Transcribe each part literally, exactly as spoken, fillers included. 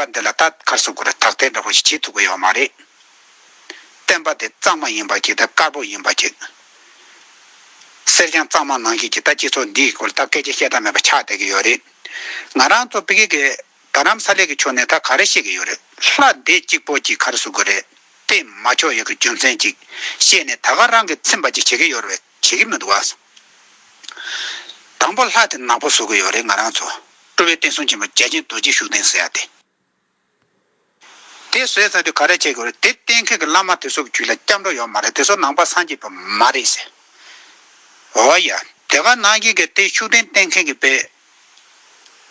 པ་འདི་ལ་ད་ག་རེ་ཟེར་དགོས་རེད། དག་ཐེར་འདྲ་པོ་ཞིག་བྱེད་ཐུབ་ཀྱི་ཡོད་མ་རེད། བསྟན་པ་དེ་གཙང་མ་ཡིན་པ་ཅིག་དང་དཀར་པོ་ཡིན་པ་ཅིག་གསེར་སྦྱངས་གཙང་མ་ནང་བཞིན་གྱི་ད་སྤྱི་ཚོགས་འདིའི་སྐོར་ད་སྐད་ཆ་བཤད་སྟངས་མེད་པ་ཆགས་བསྡད་ཀྱི་ཡོད་རེད། ང་རང་ཚོ་ཕ་གི་གི་རྡ་རམ་ས་ལའི་གི་ཕྱོགས་ནས་ད་ག་རེ་བཤད་ཀྱི་ཡོད་རེད། ལྷ་འདི་གཅིག་པོ་གཅིག་ག་རེ་ཟེར་དགོས་རེད། བསྟེན་མ་ཆོག་ཡག་གི་རྒྱུ་མཚན་ཅིག་བཤད་ནས་ད་ག་རང་གིས་ཚིམ་པ་ཅིག་བྱེད་ཀྱི་ཡོད་རེད། བྱེད་ཀྱི་མི་འདུག་བ། དང་པོ་ལྷ་དེ་ནག་པོ་བཟོ་གི་ཡོད་རེད། ང་རང་ཚོ་སྤྲུལ་པའི་བསྟན་སྲུང་ཆེན་པོ་རྒྱལ་ཆེན་རྡོ་རྗེ་ཤུགས་ལྡན་ཟེར་ཡ་དེ། དེ་བཟོས་ཚར་དུས་ག་རེ་བྱེད་དགོས་རེད། དེ་བསྟེན་མཁན་གྱི་བླ་མ་དེ་ཚོ་གི་རྒྱུད་ལ་སྐྱབས་འགྲོ་ཡོད་མ་རེད། དེ་ཚོ་ནང་པ་སངས་རྒྱས་པ་མ་རེད་ཟེར། འོ་ཡ། དེ་ག་ནང་བཞིན་གྱི་དེ་ཤུགས་ལྡན་བསྟེན་མཁན་གྱི་དཔེ་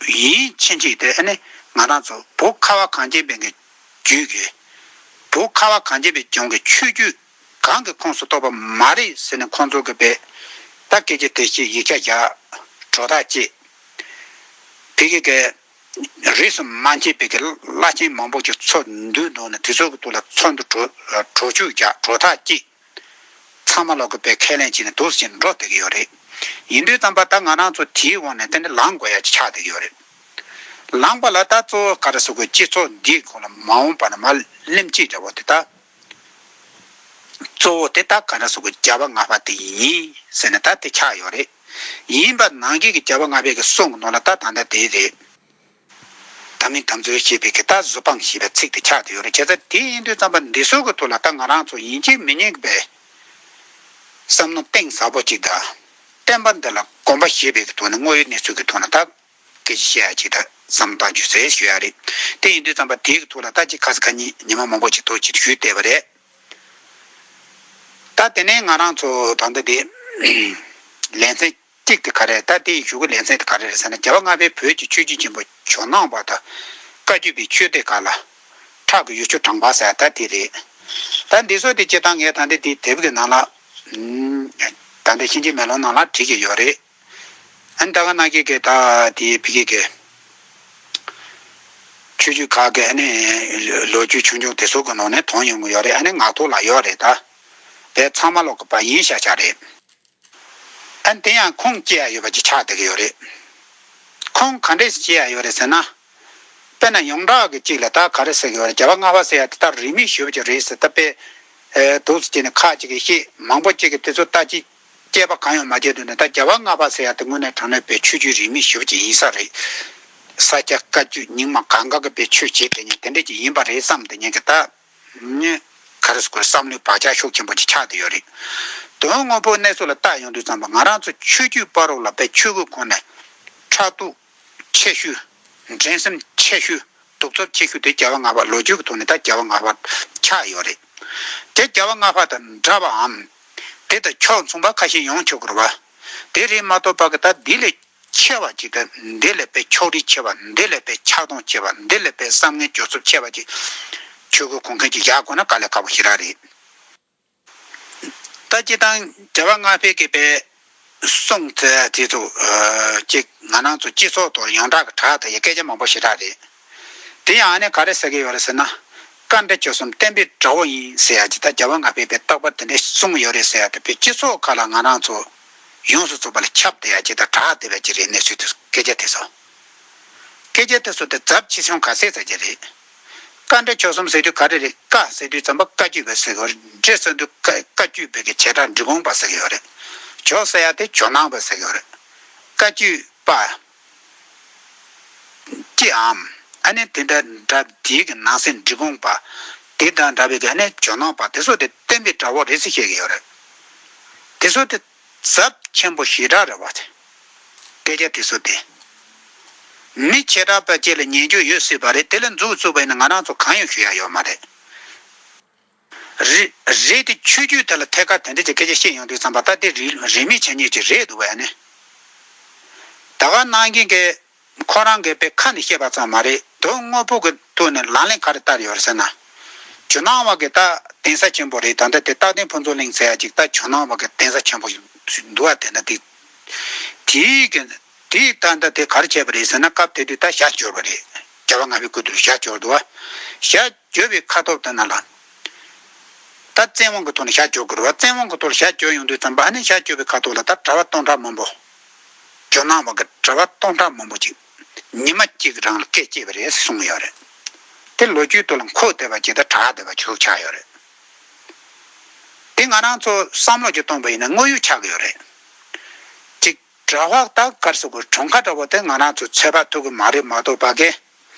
ཡིན་ཕྱིན་ཆད་དེ་ཨ་ནི་ང་རང་ཚོ་བོད་ཁ་བ་གངས་ཅན་པའི་གི་རྒྱུད་ཀྱི་བོད་ཁ་བ་གངས་ཅན་པའི་ལྗོངས་ཀྱི་ཆོས་བརྒྱུད་གང་གི་ཁོངས་སུ་གཏོགས་པ་མ་རེད་ཟེར་ནས་ཁོང་ཚོ་གི་དཔེ་ད་སྐད་ཆ་དེ་བཤད་ཡིག་ཆ་བཞག་གྲོས་ཐག་བཅད། ཕ་གི་གི་རིས་སུ་མ་ཆད་པའི་གི་བླ་ཆེན་མང་པོ་ཅིག་འཚོ་འདུས་འདུག་ནས་དེ་ཚོ་གི་ཐོག་ལ་ཚོགས་འདུ་གྲོས་གྲོས་ཆོད་བཞག་གྲོས་ཐག་བཅད། ཚང་མ་ལོག་གི་དཔེ་ཁས་ལེན་བྱས་ནས་འདུག་སེ་འགྲོ་བསྡད་ཀྱི་ཡོད་རེད། ཡིན་དུས་ཙམ་པ་ད་ང་རང་ཚོ་དེའི་འོག་ནས་དེ་འདྲ་ལངས་དགོས་ཡ་ཅིག་ཆགས་བསྡད་ཀྱི་ཡོད་རེད། ལངས་པ་ལ་ད་གཙོ་བོ་ག་རེ་ཟེར་དགོས། སྤྱི་ཚོགས་འདིའི་ཁོངས་ལ་མ་འོངས་པ་ན་མར་གླེང་གཅིག་འདྲ་བོ་དེ་ད། གཙོ་བོ་དེ་ད་ག་འདྲ་སོགས་ཀྱི་རྒྱལ་བ་ལྔ་པ་དེ་ཡིན་ཟེར་ནས་ད་དེ་ཆགས་ཡོད་རེད། ཡིན་པ་ནང་བཞིན་གྱི་རྒྱལ་བ་ལྔ་པའི་གི་གསུང་གི་ནང་ལ་ད་ད་ལྟ་དེ་རེད། དམ་མིན་དམ་ཚིག་ཞེས་པའི་གི་ད་བཟོ་སྤང་ཞེས་པའི་ཚིག་དེ་ཆགས་བསྡད་ཡོད་རེད། བྱས་ཙང་དེ་ཡིན་དུས་ཙམ་པ་འདི་ཚོ་གི་ཐོག་ལ་ད་ང་རང་ཚོ་ཡིན་གཅིག་མིན་གཉིས་ཀྱི་བསམ་བློ་གཏིང་ཟབ་པོ་ཅིག་དང་། བསྟན་པ་འདི་ལ་དགོངས་པ་བཞེས་པའི་གི་ཐོག་ནས་དངོས་ཡོད་གནས་ཚུལ་གྱི་ཐོག་ནས་ད། སྐད་ཆ་བཤད་ཡ་ཅིག་དང་བསམ་བློ་བཏང་རྒྱུ་ཟེར་ཞུ་ཡ་རེད། དེ་ཡིན་དུས་ཙམ་པ་དེའི་ཐོག་ལ་ད་ཅིག་ཁ་ས་ཁ་ཉིན་ཉི་མ་མང་པོ་ཅིག་ཐོག་ཅིག་ཞུས་བསྡད་པ་རེད། ད་དེ་ནས་ང་རང་ཚོ་ད་ལྟ་དེ་ལེ་ཚན་གཅིག་དེ་ག་རེ། ད་དེའི་གཞུག་གི་ལེ་ཚན་དེ་ག་རེ་རེད་ཟེར་ན། རྒྱལ་བ་ལྔ་པའི་བོད་ཀྱི་ཆོས་བརྒྱུད་ཆེན་པོ་ཇོ་ནང་པ་དང་བཀའ་བརྒྱུད་པའི་ཆོས་སྡེ་ཁག་ལ་ཁྲག་གི་ཡུལ་ཆུ་དྲངས་པ་ཟེར་ད་དེ་རེད། ད་འདི་ཚོ་དེ་སྤྱིར་བཏང་ངས་ད་ལྟ་དེ་དེབ་ཀྱི་ནང་ལ་ད་ལྟ་གཤིན་རྗེ་མེ་ལོང་ནང་ལ་བྲིས་ཀྱི་ཡོད་རེད། ཨ་ནི་ད་ག་ནང་བཞིན་གྱི་ད་དེའི་ཕ་གི་གི་ཆོས་བརྒྱུད་ཁག་གི་ཨ་ནི་ལོ་རྒྱུས་ཆུང་ཆུང་དེ་ཚོ་གི་ནང་ནས་མཐོང་ཡོང་གི་ཡོད་རེད། ཨ་ནི་ངག་ཐོག་ལ་ཡོད་རེད། ད་དེ་ཚང་མ་ལོག་གི་པ་ཡིན་ཤག་ཤག་རེད། ཨ་ནི་དེ་ཡང་ཁུངས་སྐྱེལ་ཡ་ཡོད་པ་ཅིག་ཆགས་བསྡད་ཀྱི་ཡོད་རེད། ཁུངས་ག་འདྲས་སྐྱེལ་ཡ་ཡོད་རེད་ཟེར་ན། དཔེར་ན་ཡོངས་གྲགས་ཀྱི་གཅིག་ལ་ད་ག་རེ་ཟེར་གྱི་ཡོད་རེད། རྒྱལ་བ་ལྔ་པ་ཟེར་ཡ་དེ་ད་རིས་མེད་ཞེ་པོ་ཅིག་རེད་ཟེར། ད་དཔེ་ཨེ་འདུག་སེ་བྱས་ནས་ཁ་ཅིག་གིས་བཤད། མང་པོ་ཅིག་གིས་དེ་ཚོ་ལྟ་ཅི་དཔྱད་པ་གང་ཡང་མ་བྱས་དུས་ནས། ད་རྒྱལ་བ་ལྔ་པ་ཟེར་ཡ་དེ་དངོས་གནས་དྲང་གནས་པའི་ཆོས་བརྒྱུད་རིས་མེད་ཞེ་པོ་ཅིག་ཡིན་ས་རེད། ས་སྐྱ་བཀའ་བརྒྱུད་རྙིང་མ་གང་ག་གི་པའི་ཆོས་བྱེད་དེ་ཉིད་དེ་འདྲས་ཅིག་ཡིན་པ་རེད་བསམ་དེ་ཉིད་ཀྱི་ད། ནི་ག་རེ་ཟེར་དགོས་རེད། བསམ་བློའི་བག་ཆགས་ཤུགས་ཆེན་པོ་ཅིག་ཆགས་བསྡད་ཡོད་རེད། དོན་དངོས་པོ་གནས་ཚུལ་ལ་བལྟ་ཡོང་དུས་ཙམ་པ་ང་རང་ཚོ་ཆོས་བརྒྱུད་བར་རོ་ལ་དཔེ་ཆོས་ཀྱི་ཁོངས་ནས་ཕྲག་དོག་ཆེ་ཤོས། འགྲན་སེམས་ཆེ་ཤོས། གདུག་རྩུབ་ཆེ་ཤོས་དེ་རྒྱལ་བ་ལྔ་པ། ལོ་རྒྱུས་ཀྱི་ཐོག་ནས་ད་རྒྱལ་བ་ལྔ་པ་ཆགས་ཡོད་རེད། དེ་རྒྱལ་བ་ལྔ་པ་དང་འདྲ་བའམ། དེ་དང་ཕྱོགས་མཚུངས་པ་ཁ་ཤས་ཡོང་ཆོག་གི་རེད་བ། དེ་རེད་མ་གཏོགས་པ་གི་ད་འདི་ལས་ཆེ་བ་ཅིག་དང་། འདི་ལས་དཔེ་ཕྱོགས་རིས་ཆེ་བ། འདི་ལས་དཔེ་ཆགས་སྡང་ཆེ་བ། འདི་ལས་དཔེ་བསམ་ངན་སྤྱོད་ཚུལ་ཆེ་བ་ཅིག་ཆོས་ཀྱི་ཁུངས་མཁན་ཅིག་བཞག་དགོས་ན་དཀའ་ལས་ཁག་པོ་ཞེ་དྲག་རེད། ད་སྤྱིར་བཏང་རྒྱལ་བ་ལྔ་པའི་གི་པའི་གསུང་དེ་དེ་ཚོ་ཨ་ཅིག་ང་རང་ཚོ་སྤྱི་ཚོགས་ཐོག་ཡོངས་གྲགས་ཀྱི་གྲགས་དེ་ཡི་སྐད་ཆ་མང་པོ་ཞེ་དྲག་རེད། དེ་ཡང་ཨ་ནི་ག་རེ་ཟེར་གྱི་ཡོད་རེད་ཟེར་ན། བཀའ་དྲིན་ཆོས་གསུམ་བསྟན་པའི་དགྲ་བོ་ཡིན་ཟེར་ཡ་ཅིག་ད་རྒྱལ་བ་ལྔ་པའི་པའི་རྟག་པར་དེ་འདྲའི་གསུངས་ཡོད་རེད་ཟེར་ཡ་དེ་པའི་སྤྱི་ཚོགས་ཁག་ལ་ང་རང་ཚོ་ཡོངས་སུ་རྫོགས་པ་ལ་ཁྱབ་བསྡད་ཡ་ཅིག་དང་གྲགས་བསྡད་པ་ཅིག་རེད། གནས་ཚུལ་དེ་སྐད་ཆ་དེ་ཚོ། སྐད་ཆ་དེ་ཚོ་དེ་ཚབས་ཆེ་ཆུང་ག་ཚད་ཙམ་ཅིག་རེད། བཀའ་དྲིན་ཆོས་གསུམ་ཟེར་དུས་ག་རེ་རེད། བཀའ་ཟེར་དུས་ཙམ་པ་བཀའ་བརྒྱུད་པ་ཟེར་གྱི་ཡོད་རེད། དྲིན་ཟེར་དུས་བཀའ་བཀའ་བརྒྱུད་པའི་གི་བྱེ་བྲག་འབྲི་གུང་པ་ཟེར་གྱི་ཡོད་རེད། ཇོ་ཟེར་ཡ་དེ་ཇོ་ནང་པ་ཟེར་གྱི་ཡོད་རེད། བཀའ་བརྒྱུད་པ་ཅིའམ། ཨ་ནི་དེ་འདྲ་འདྲ་དེའི་གི་ནང་གསེས་འབྲི་གུང་པ། དེ་དང་འདྲ་བའི་གི་ཨ་ནི་ཇོ་ནང་པ་དེ་ཚོ་དེ་བསྟན་པའི་དགྲ་བོ་རེད་ཟེར་བཤད་ཀྱི་ཡོད་རེད། དེ་ཚོ་དེ་ཚབས་ཆེན་པོ་ཞེ་དྲག་རེད་བ། དེ་སྐད་ཆ་དེ་ཚོ་དེ། མི་བྱེ་བྲག་པ་ཅིག་ལ་ཉན་རྒྱུ་ཡོད་སྲིད་པ་རེད། དེ་ལ་འཛུགས་བཙུགས་པ་ཡིན་ན་ང་རང་ཚོ་གང་ཡང་ཞུ་ཡ་ཡོད་མ་རེད། རེད་རེད་དེ་ཆོས་བརྒྱུད་དེ་ལ་ཐད་ཀར་དེ་འདྲ་ཅིག་སྐད་ཆ་བཤད་ཡོང་དུས་ཙམ་པ་ད་དེ་རིས་རིས་མེད་བྱས་ཉེས་ཅིག་རེད་འདུག་བས་ནི། ད་ག་ནང་བཞིན་གྱི་ཁོ་རང་གི་པའི་ཁ་ནས་བཤད་པ་ཙམ་མ་རེད། དོན་དངོས་པོ་གི་ཐོག་ནས་ལག་ལེན་ག་རེ་བསྟར་ཡོད་རེད་ཟེར་ན། ཇོ་ནང་པ་གི་ད་གདན་ས་ཆེན་པོ་རེད། ད་ལྟ་དེ་རྟག་བརྟན་ཕུན་ཚོགས་གླིང་ཟེར་ཡ་ཅིག་ད་ཇོ་ནང་པ་གི་གདན་ས་ཆེན་པོ་ཞིག་འདུག་བ། དེ་ན་དེ་དེའི་གི་དེའི་ད་ལྟ་དེ་ག་རེ་བྱས་པ་རེད་ཟེར་ན། སྐབས་དེ་དུས་ད་ཞྭ་བཅོས་པ་རེད། རྒྱལ་བ་ལྔ་པའི་སྐུ་དུས་ཞྭ་བཅོས་འདུག་བ། ཞྭ་བཅོས་པའི་ཁ་ཐོག་དེ་ན་ལ། ད་བཙན་དབང་གི་ཐོག་ནས་ཞྭ་བཅོས་དགོས་རེད་བ། བཙན་དབང་གི་ཐོག་ལ་ཞྭ་བཅོས་ཡོང་དུས་ཙམ་པ་ཨ་ནི་ཞྭ་བཅོས་པའི་ཁ་ཐོག་ལ་ད་གྲྭ་པ་སྟོང་ཕྲག་མང་པོ། ཇོ་ནང་པ་གི་གྲྭ་པ་སྟོང་ཕྲག་མང་པོ་ཅིག་ཉི་མ་གཅིག་གི་རིང་ལ་སྐད་བཅད་པ་རེད་གསུངས་ཡོད་རེད། དེ་ལོ་རྒྱུས་དེ་ལ་འཁོད་བསྡད་པ་ཅིག་དང་གྲགས་བསྡད་པ་ཅིག་ཆགས་ཡོད་རེད། དེ་ང་རང་ཚོ་བསམ་བློ་ཅིག་གཏོང་པ་ཡིན་ན་དངོས་ཡོད་ཆགས་ཀྱི་ཡོད་རེད། ཅིག་གྲྭ་པ་དང་ག་རེ་ཟེར་དགོས། གྲོང་ཁ་འདྲ་པོ་དེ་ང་རང་ཚོ་ཚོད་དཔག་ཐུབ་ཀྱི་མ་རེད་མ་གཏོགས་པ་གི།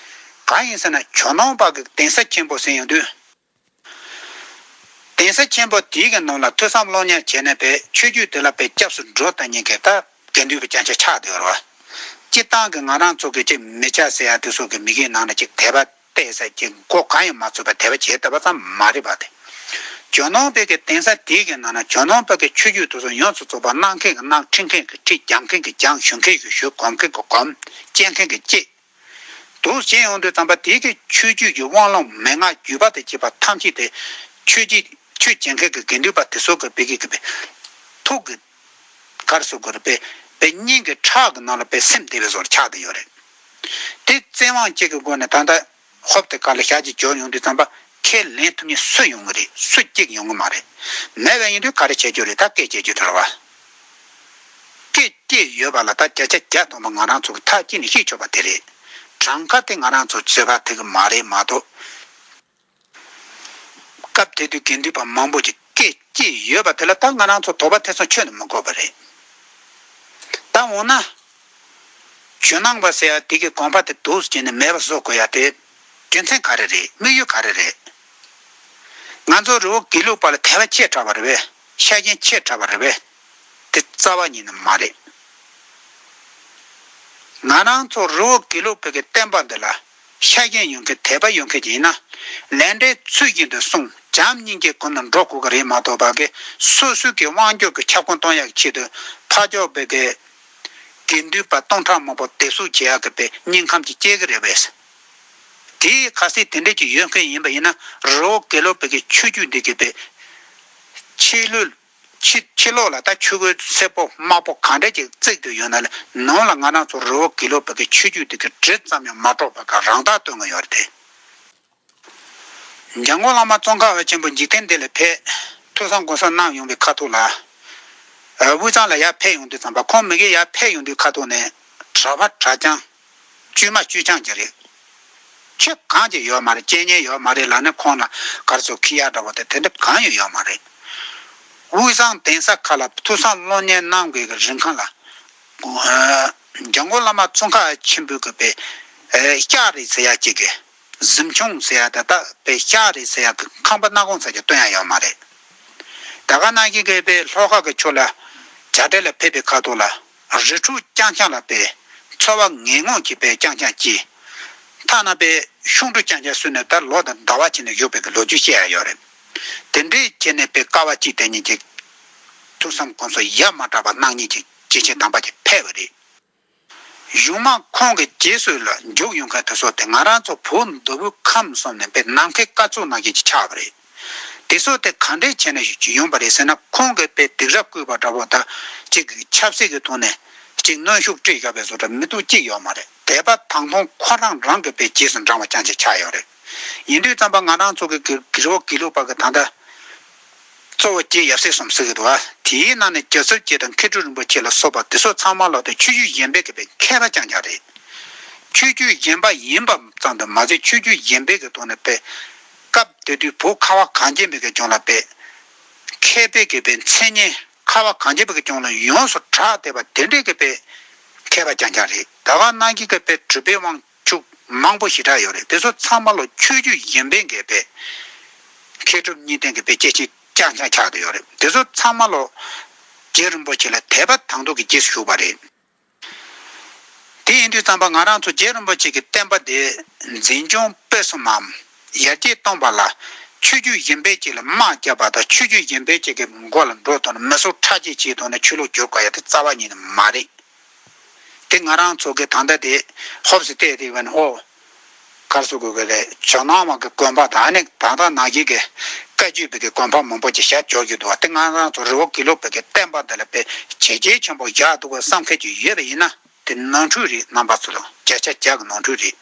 གང་ཡིན་ཟེར་ན་ཇོ་ནང་པ་གི་གདན་ས་ཆེན་པོ་ཟེར་ཡོང་དུས། གདན་ས་ཆེན་པོ་དེའི་གི་ནང་ལ་ཐོས་བསམ་སློབ་གཉེར་བྱས་ནས་པའི་ཆོས་བརྒྱུད་དེ་ལ་པའི་སྐྱབས་སུ་འགྲོ་ལྟ་ཉིད་ཀྱི་ད་དགེ་འདུན་པ་རྐྱང་རྐྱང་ཆགས་བསྡད་ཡོད་རེད་བ། སྤྱིར་བཏང་གི་ང་རང་ཚོ་གི་ཅིག་མི་སྐྱ་ཟེར་ཡ་དེ་ཚོ་གི་མི་གི་ནང་ན་ཅིག་དད་པ་གཏད་ས་ཅིག་མགོ་གང་ཡང་མ་ཚོས་པ་དད་པ་བྱས་བསྡད་པ་ཙམ་མ་རེད་པ་དེ། ཇོ་ནང་པའི་གི་གདན་ས་དེའི་གི་ནང་ན་ཇོ་ནང་པའི་གི་ཆོས་བརྒྱུད་དེ་ཚོ་ཡོངས་སུ་རྫོགས་པ་གནང་མཁན་གི་གནང་ཁྲིད་མཁན་གི་ཁྲིད་སྦྱང་མཁན་གི་སྦྱང་ཞུ་མཁན་གི་ཞུ་སྒོམ་མཁན་གི་སྒོམ་སྐྱེ་མཁན་གི་སྐྱེ། འདུག་བྱས་ཡོང་དུས་ཙམ་པ་དེའི་གི་ཆོས་བརྒྱུད་ཀྱི་དབང་ལུང་མན་ངག་བརྒྱུད་པ་དང་བཅས་པ་ཐམས་ཅད་དེ་ཆོས་བརྒྱུད་ཆོས་བྱེད་མཁན་གྱི་དགེ་འདུན་པ་དེ་ཚོ་གི་དཔེ་གི་གི་པའི་ཐུགས་ཀྱི་ག་རེ་ཟེར་དགོས་རེད་པས་པའི་སྙིང་གི་ཁྲག་གི་ནང་ལ་པའི་སེམས་བསྡད་པའི་བཟོ་འདྲ་ཆགས་བསྡད་ཡོད་རེད། དེ་བཙན་དབང་ཅིག་གི་སྒོ་ནས་ད་ལྟ་ཧོབ་དེ་ག་ལ་ཞག་ཅིག་འབྱོར་ཡོང་དུས་ཙམ་པ་ཁས་ལེན་ཐུབ་མཁན་སུ་ཡོང་གི་རེད། སུ་གཅིག་ཡོང་གི་མ་རེད། མེད་པ་ཡིན་དུས་ག་རེ་བྱེད་རྒྱུ་རེད། ད་སྐད་བྱེད་རྒྱུ་དེ་རེད་བ། སྐད་སྐྱེས་ཡོད་པ་ལ་ད་བརྒྱ་ཆ་བརྒྱ་ཐམ་པ་ང་རང་ཚོ་གི་ཐག་བཅད་ནས་ཤེས་ཆོག་པ་དེ་རེད། གྲངས་ཀ་དེ་ང་རང་ཚོ་ཚོད་དཔག་ཐུབ་ཀྱི་མ་རེད་མ་གཏོགས། སྐབས་དེ་དུས་དགེ་འདུན་པ་མང་པོ་ཅིག་སྐད་སྐྱེས་ཡོད་པ་དེ་ལ་ད་ང་རང་ཚོ་དོགས་པ་ཐེ་ཚོམ་ཁྱོན་ནས་མི་དགོས་པ་རེད། ད་འོ་ན། ཇོ་ནང་པ་ཟེར་ཡ་དེ་གི་དགོངས་པ་དེ་འདུག་སེ་བྱས་ནས་མེད་པ་བཟོ་དགོས་ཡ་དེ་རྒྱུ་མཚན་ག་རེ་རེད། དམིགས་ཡུལ་ག་རེ་རེད། ང་ཚོ་རི་བོ་དགེ་ལུགས་པ་ལ་དད་པ་ཆེ་དྲགས་པ་རེད་པས། ཤ་ཞེན་ཆེ་དྲགས་པ་རེད་པས། དེ་རྩ་བ་ཉིད་ནས་མ་རེད། ང་རང་ཚོ་རི་བོ་དགེ་ལུགས་པའི་གི་བསྟན་པ་འདི་ལ་ཤ་ཞེན་ཡོད་མཁན་དད་པ་ཡོད་མཁན་ཅིག་ཡིན་ན། ལས་འབྲས་ཚུལ་བཞིན་དུ་བསྲུང་བྱམས་སྙིང་རྗེ་སྒོམ་ནས་འགྲོ་དགོས་ཀྱི་རེད་མ་གཏོགས་པ་གི་སོ་སོའི་གི་དབང་སྒྱུར་གྱི་ཁྱབ་ཁོངས་གཏོང་ཡག་གི་ཆེད་དུ་ཕར་ཕྱོགས་པའི་གི་དགེ་འདུན་པ་སྟོང་ཕྲག་མང་པོ་སྡེབ་གསོག་བྱེད་ཡག་གི་པའི་སྙིང་ཁམས་ཅིག་སྐྱེ་གི་རེད་པས། དེའི་ཁ་གསལ་དེ་འདྲ་ཅིག་ཡོད་མཁན་ཡིན་པ་ཡིན་ན། རི་བོ་དགེ་ལུགས་པའི་གི་ཆོས་བརྒྱུད་འདི་གི་པའི་ཕྱི་ལོགས། ཕྱི་ཕྱི་ལོགས་ལ་ད་ཆོས་གོས་སེར་པོ་དམར་པོ་གང་འདྲ་ཅིག་བརྩེགས་ཏེ་ཡོད་ན་ལས་ནང་ལ་ང་རང་ཚོ་རི་བོ་དགེ་ལུགས་པའི་གི་ཆོས་བརྒྱུད་འདི་གི་དྲི་ཙམ་ཡང་མ་གྲོགས་པ་ག་རང་རྟགས་སྟོན་གི་ཡོད་རེད་དེ། འཇམ་མགོན་བླ་མ་ཙོང་ཁ་པ་ཆེན་པོ་འཇིག་རྟེན་འདི་ལ་ཕེབས། ཐོས་བསམ་སྒོམ་གསུམ་གནང་ཡོང་བའི་ཁ་ཐུག་ལ། ཨ། དབུས་གཙང་ལ་ཡར་ཕེབས་ཡོང་དུས་ཙམ་པ་ཁོང་མ་གི་ཡར་ཕེབས་ཡོང་དུས་ཁ་ཐུག་ནས་གྲྭ་པ་གྲྭ་རྐྱང་། བཅོས་མ་བཅོས་རྐྱང་ཅིག་རེད། ཆོས་གང་ཅིག་ཡོད་མ་རེད། འཆད་ཉན་ཡོད་མ་རེད་ལབ་ནས་ཁོང་ལ་ག་རེ་ཟེར་ཁི་ཡ་འདྲ་པོ་དེ་དེ་འདྲ་གང་ཡང་ཡོད་མ་རེད། དབུས་གཙང་གདན་ས་ཁག་ལ་ཐོས་བསམ་སློབ་གཉེར་གནང་དགོས་ཀྱི་རིང་ཁ་ལ། ཨ། འཇམ་མགོན་བླ་མ་ཙོང་ཁ་པ་ཆེན་པོའི་གི་པའི། ཨ། ལྕགས་རི་ཟེར་ཡ་ཅིག་གི། གཟིམ་ཆུང་ཟེར་ཡ་དེ་དག་པའི་ལྕགས་རི་ཟེར་ཡ་གི་ཁང་པ་སྣ་ཁུང་ཙམ་ཅིག་སྟོན་ཡ་ཡོད་མ་རེད། ད་ག་ནང་བཞིན་གི་པའི་ལྷོ་ཁ་གི་ཕྱོགས་ལ་རྒྱ་བྲལ་ལ་ཕེབས་པའི་ཁ་ཐུག་ལ་རི་ཁྲོད་རྐྱང་རྐྱང་ལ་པའི་འཚོ་བ་ངན་ངོན་གྱི་པའི་རྐྱང་རྐྱང་སྐྱེས། ཐ་ན་པའི་ཤོང་གྲུ་རྐྱང་རྐྱང་བཟོས་ནས་ད་ལོ་དང་ཟླ་བ་ཕྱིན་ནས་བཞུགས་པའི་གི་ལོ་རྒྱུས་བཤད་ཡ་ཡོད་རེད། དེ་འདྲའི་བྱས་ནས་པའི་དཀའ་བ་སྤྱད་དེ་ཉིད་ཀྱི་ཐོས་བསམ་སྒོམ་གསུམ་ཡ་མ་བྲལ་བ་གནང་མཁན་གྱི་སྐྱེས་ཆེན་དམ་པ་ཅིག་ཕེབས་པ་རེད། གཞུག་མ་ཁོང་གི་རྗེས་སུ་ལ་འཇུག་ཡོང་མཁན་དེ་ཚོ་དེ་ང་རང་ཚོ་བོད་མདོ་དབུས་ཁམས་གསུམ་ནས་དཔེ་ནམ་མཁའི་སྐར་ཚོགས་ནང་བཞིན་ཅིག་ཆགས་པ་རེད། དེ་ཚོ་དེ་ག་འདྲས་བྱས་ནས་ཡོང་པ་རེད་ཟེར་ན། ཁོང་གིས་དཔེ་སྡིགས་ར་བསྐུལ་བ་འདྲ་པོ་དང་གཅིག་གི་ཆབ་སྲིད་ཀྱི་ཐོག་ནས་གཅིག་གནོན་ཤུགས་སྤྲད་བཞག་པའི་བཟོ་འདྲ་མི་འདུག་གཅིག་ཡོད་མ་རེད། དད་པ་དང་མཐོང་ཁོ་རང་རང་གི་དཔེ་རྗེས་སུ་འབྲང་བ་རྐྱང་ཅིག་ཆགས་ཡོད་རེད། ཡིན་དུས་ཙམ་པ་ང་རང་ཚོ་གི་གི་རི་བོ་དགེ་ལུགས་པ་གི་ད་ལྟ། གཙོ་བོ་བརྒྱད་ཡབ་སྲས་གསུམ་ཟེར་གྱི་འདུག་བ། དེའི་ནང་ནས་རྒྱལ་ཚབ་རྗེ་དང་མཁས་གྲུབ་རིན་པོ་ཆེ་ལ་སོགས་པ་དེ་ཚོ་ཚང་མ་ལོག་སྟེ་ཆོས་བརྒྱུད་གཞན་པའི་གི་པའི་མཁས་པ་རྐྱང་རྐྱང་རེད། ཆོས་བརྒྱུད་གཞན་པ་ཡིན་པ་ཙམ་དུ་མ་ཟད་ཆོས་བརྒྱུད་གཞན་པའི་གི་ཐོག་ནས་པའི་སྐབས་དེ་དུས་བོད་ཁ་བ་གངས་ཅན་པའི་གི་ལྗོངས་ལ་པའི་མཁས་པའི་གི་པའི་མཚན་སྙན་ཁ་བ་གངས་ཅན་པའི་གི་ལྗོངས་ལ་ཡོངས་སུ་གྲགས་བསྡད་པ་དེ་འདྲའི་གི་པའི་མཁས་པ་རྐྱང་རྐྱང་རེད། ད་ག་ནང་བཞིན་གི་པའི་གྲུབ་པའི་དབང་། ཕྱུག་མང་པོ་ཞེ་དྲག་ཡོད་རེད། དེ་ཚོ་ཚང་མ་ལོ་ཆོས་བརྒྱུད་གཞན་པའི་གི་པའི་མཁས་གྲུབ་གཉིས་ལྡན་གྱི་པའི་སྐྱེས་ཆེན་རྐྱང་རྐྱང་ཆགས་བསྡད་ཡོད་རེད། དེ་ཚོ་ཚང་མ་ལོ་རྗེ་རིན་པོ་ཆེ་ལ་དད་པ་དང་དུ་གི་རྗེས་སུ་ཞུགས་པ་རེད། དེ་ཡིན་དུས་ཙམ་པ་ང་རང་ཚོ་རྗེ་རིན་པོ་ཆེ་གི་བསྟན་པ་དེ་འཛིན་སྐྱོང་སྤེལ་གསུམ་མམ་ཡར་རྒྱས་གཏོང་པ་ལ་ཆོས་བརྒྱུད་གཞན་པའི་ཅིག་ལ་དམག་བརྒྱབ་པ་དང་ཆོས་བརྒྱུད་གཞན་པའི་ཅིག་གི་མགོ་ལ་འགྲོ་དང་མི་གསོད་ཁྲག་སྦྱོར་བྱེད་དང་ནས་ཆོས་ལུགས་བསྒྱུར་དགོས་ཡ་དེ་རྩ་བ་ཉིད་ནས་མ་རེད། དེ་ང་རང་ཚོ་གི་ད་ལྟ་དེ་ཧོབ་སེ་བལྟས་དེ་བས་ན་ཨོ། ག་རེ་ཟེར་དགོས་གི་རེད། ཇོ་ནང་མ་གི་དགོན་པ་དང་ཨ་ནི་ད་ལྟ་ནང་བཞིན་གི་བཀའ་བརྒྱུད་པའི་གི་དགོན་པ་མང་པོ་ཅིག་བཞག་འཇོག་གི་འདུག་བ། དེ་ང་རང་ཚོ་རི་བོ་དགེ་ལུགས་པའི་གི་བསྟན་པ་འདི་ལ་དཔེ་བྱས་རྗེས་ཆེན་པོ་བཞག་འདུག་གི་བསམ་མཁན་ཅིག་ཡོད་པ་ཡིན་ན་དེ་ནོར་འཁྲུལ་རེད། རྣམ་པ་ཚོ་ལ་བརྒྱ་ཆ་བརྒྱ་གི་ནོར་འཁྲུལ་རེད།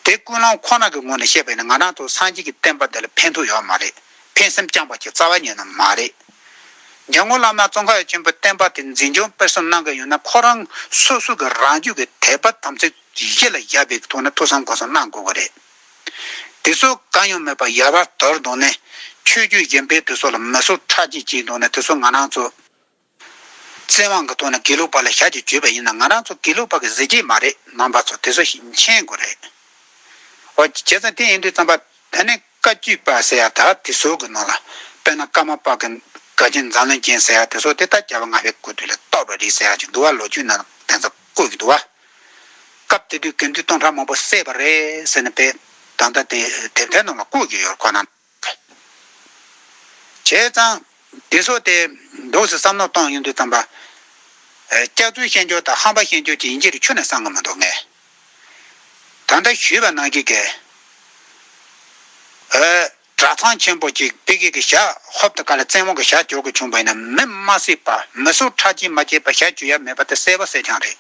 དེ་ཀུན་སློང་ཁོ་ན་གི་ངོས་ནས་བཤད་པ་ཡིན་ན་ང་རང་ཚོ་སངས་རྒྱས་ཀྱི་བསྟན་པ་འདི་ལ་ཕན་ཐོགས་ཡོད་མ་རེད། ཕན་སེམས་བཅངས་པ་ཅིག་རྩ་བ་ཉིད་ནས་མ་རེད། འཇམ་མགོན་བླ་མ་ཙོང་ཁ་པ་ཆེན་པོའི་བསྟན་པ་དེ་འཛིན་སྐྱོང་སྤེལ་གསུམ་གནང་གི་ཡོད་ན་ཁོ་རང་སོ་སོ་གི་རང་རྒྱུད་ཀྱི་དད་པ་དམ་ཚིག་གཞི་ལ་བཞག་པའི་ཐོག་ནས་ཐོས་བསམ་སྒོམ་གསུམ་གནང་དགོས་ཀྱི་རེད། དེ་ཚོ་གང་ཡང་མེད་པར་ཡལ་བར་དོར་འདུག་ནས་ཆོས་བརྒྱུད་གཞན་པའི་དེ་ཚོ་ལ་མི་གསོད་ཁྲག་གཅོད་བྱས་འདུག་ནས། དེ་ཚོ་ང་རང་ཚོ་བཙན་དབང་གི་ཐོག་ནས་དགེ་ལུགས་པ་ལ་ཞབས་ཀྱིས་བྱུགས་པ་ཡིན་ན། ང་རང་ཚོ་དགེ་ལུགས་པ་གི་གཟི་བརྗིད་མ་རེད། རྣམ་པ་ཚོ་དེ་ཚོ་ཞིག་མཁྱེན་དགོས་རེད། འོ། བྱས་ཙང་དེ་ཡིན་དུས་ཙམ་པ། ད་ནི་བཀའ་བརྒྱུད་པ་ཟེར་ཡ་ད་དེ་ཚོ་གི་ནང་ལ། དཔེར་ན་ཀརྨ་པ་གི་དགའ་ཆེན་འཛམ་གླིང་རྒྱན་ཟེར་ཡ་དེ་ཚོ་དེ་ད་རྒྱལ་བ་ལྔ་པའི་སྐུ་དུས་ལ་བཏོད་པ་རེད་ཟེར་ཡ་ཅིག་འདུག་བ། ལོ་རྒྱུས་ནང་དེ་ཚོ་བཀོད་ཀྱི་འདུག་བ། སྐབས་དེ་དུས་དགེ་འདུན་སྟོང་ཕྲག་མང་པོ་བསད་པ་རེད་ཟེར་ནས་དཔེ། ད་ལྟ་དེ་དེབ་ཐེར་ནང་ལ་བཀོད་ཀྱི་ཡོད། ཁོ་ན། བྱས་ཙང་དེ་ཚོ་དེ་འདུག་སེ་བསམ་བློ་གཏོང་ཡོང་དུས་ཙམ་པ། ཨ། སྐྱག་རྫུན་བཤད་རྒྱུ་དང་ཧམ་པ་བཤད་རྒྱུ་ཅིག་ཡིན་གྱི་རེད། ཁྱོན་ནས་བསམ་གི་མི་འདུག་ངས། ད་ལྟ་ཞུས་པ་ནང་བཞིན་གྱི། ཨ། གྲྭ་ཚང་ཆེན་པོ་ཅིག་དཔེ་གི་གི་ཞག་ཧོབ་ཏེ་ག་ལ་བཙན་དབང་གི་ཞག་འཇོག་དགོས་བྱུང་བ་ཡིན་ན། མི་མ་བསད་པ། མི་གསོད་ཁྲག་གཅོད་མ་བྱས་པ་ཞག་འཇོག་ཡ་མེད་པ་དེ་གསལ་པོ་གསལ་རྐྱང་རེད།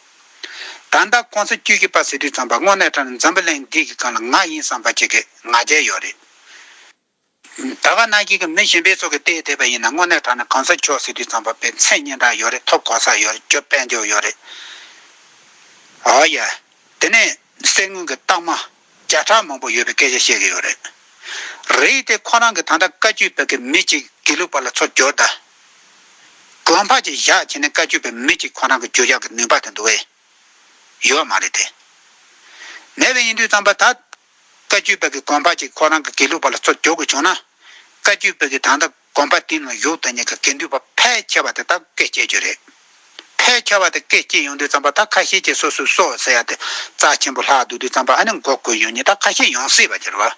ད་ལྟ་གོང་ས་བཅུ་བཞི་པ་ཟེར་དུས་ཙམ་པ་དངོས་གནས་དྲང་གནས་འཛམ་བུ་གླིང་འདི་གི་སྒང་ལ་ང་ཡིན་བསམ་པ་ཅིག་གི་ང་རྒྱལ་ཡོད་རེད། ད་ག་ནང་བཞིན་གྱི་མི་གཞན་པའི་ཚོ་གིས་བལྟས་བསྡད་པ་ཡིན་ན། དངོས་གནས་དྲང་གནས་གོང་ས་མཆོག་ཟེར་དུས་ཙམ་པ་དཔེ་མཚན་སྙན་གྲགས་ཡོད་རེད། ཐོབ་གོ་ས་ཡོད་རེད། ཇོ་དཔལ་འབྱོར་ཡོད་རེད། ཨོ་ཡ། དེ་ནས་གསེར་དངུལ་གྱི་རྟགས་མ་བརྒྱ་ཕྲག་མང་པོ་ཡོད་པའི་སྐད་ཆ་བཤད་ཀྱི་ཡོད་རེད། རེད་དེ། ཁོ་རང་གིས་ད་ལྟ་བཀའ་བརྒྱུད་པའི་གི་མི་གཅིག་དགེ་ལུགས་པ་ལ་ཚུར་བསྒྱུར་ད། དགོན་པ་ཅིག་བཞག་བྱས་ནས་བཀའ་བརྒྱུད་པའི་མི་གཅིག་ཁོ་རང་གིས་བསྒྱུར་ཡག་གི་ནུས་པ་དེ་འདུག་གས། ཡོད་མ་རེད་དེ། མེད་པ་ཡིན་དུས་ཙམ་པ་ད། བཀའ་བརྒྱུད་པ་གི་དགོན་པ་ཅིག་ཁོ་རང་གི་དགེ་ལུགས་པ་ལ་ཚུར་བསྒྱུར་དགོས་བྱུང་ན། བཀའ་བརྒྱུད་པ་གི་ད་ལྟ་དགོན་པ་དེ་ནང་བཞུགས་བསྡད་མཁན་གྱི་དགེ་འདུན་པ་ཕལ་ཆེ་བ་དེ་ད་སྐད་སྐྱེ་རྒྱུ་རེད། ཕལ་ཆེ་བ་དེ་སྐད་སྐྱེ་ཡོང་དུས་ཙམ་པ། ད་ཁ་ཤས་ཀྱིས་སོ་སོའི་སྲོག་ཟེར་ཡ་དེ་རྩ་ཆེན་པོ་ལྷག་འདུག་དུས་ཙམ་པ། ཨ་ནི་མགོ་སྒུར་ཡོང་མཁན་ད་ཁ་ཤས་ཡོང་སྲིད་པ་ཅིག་རེད་བ།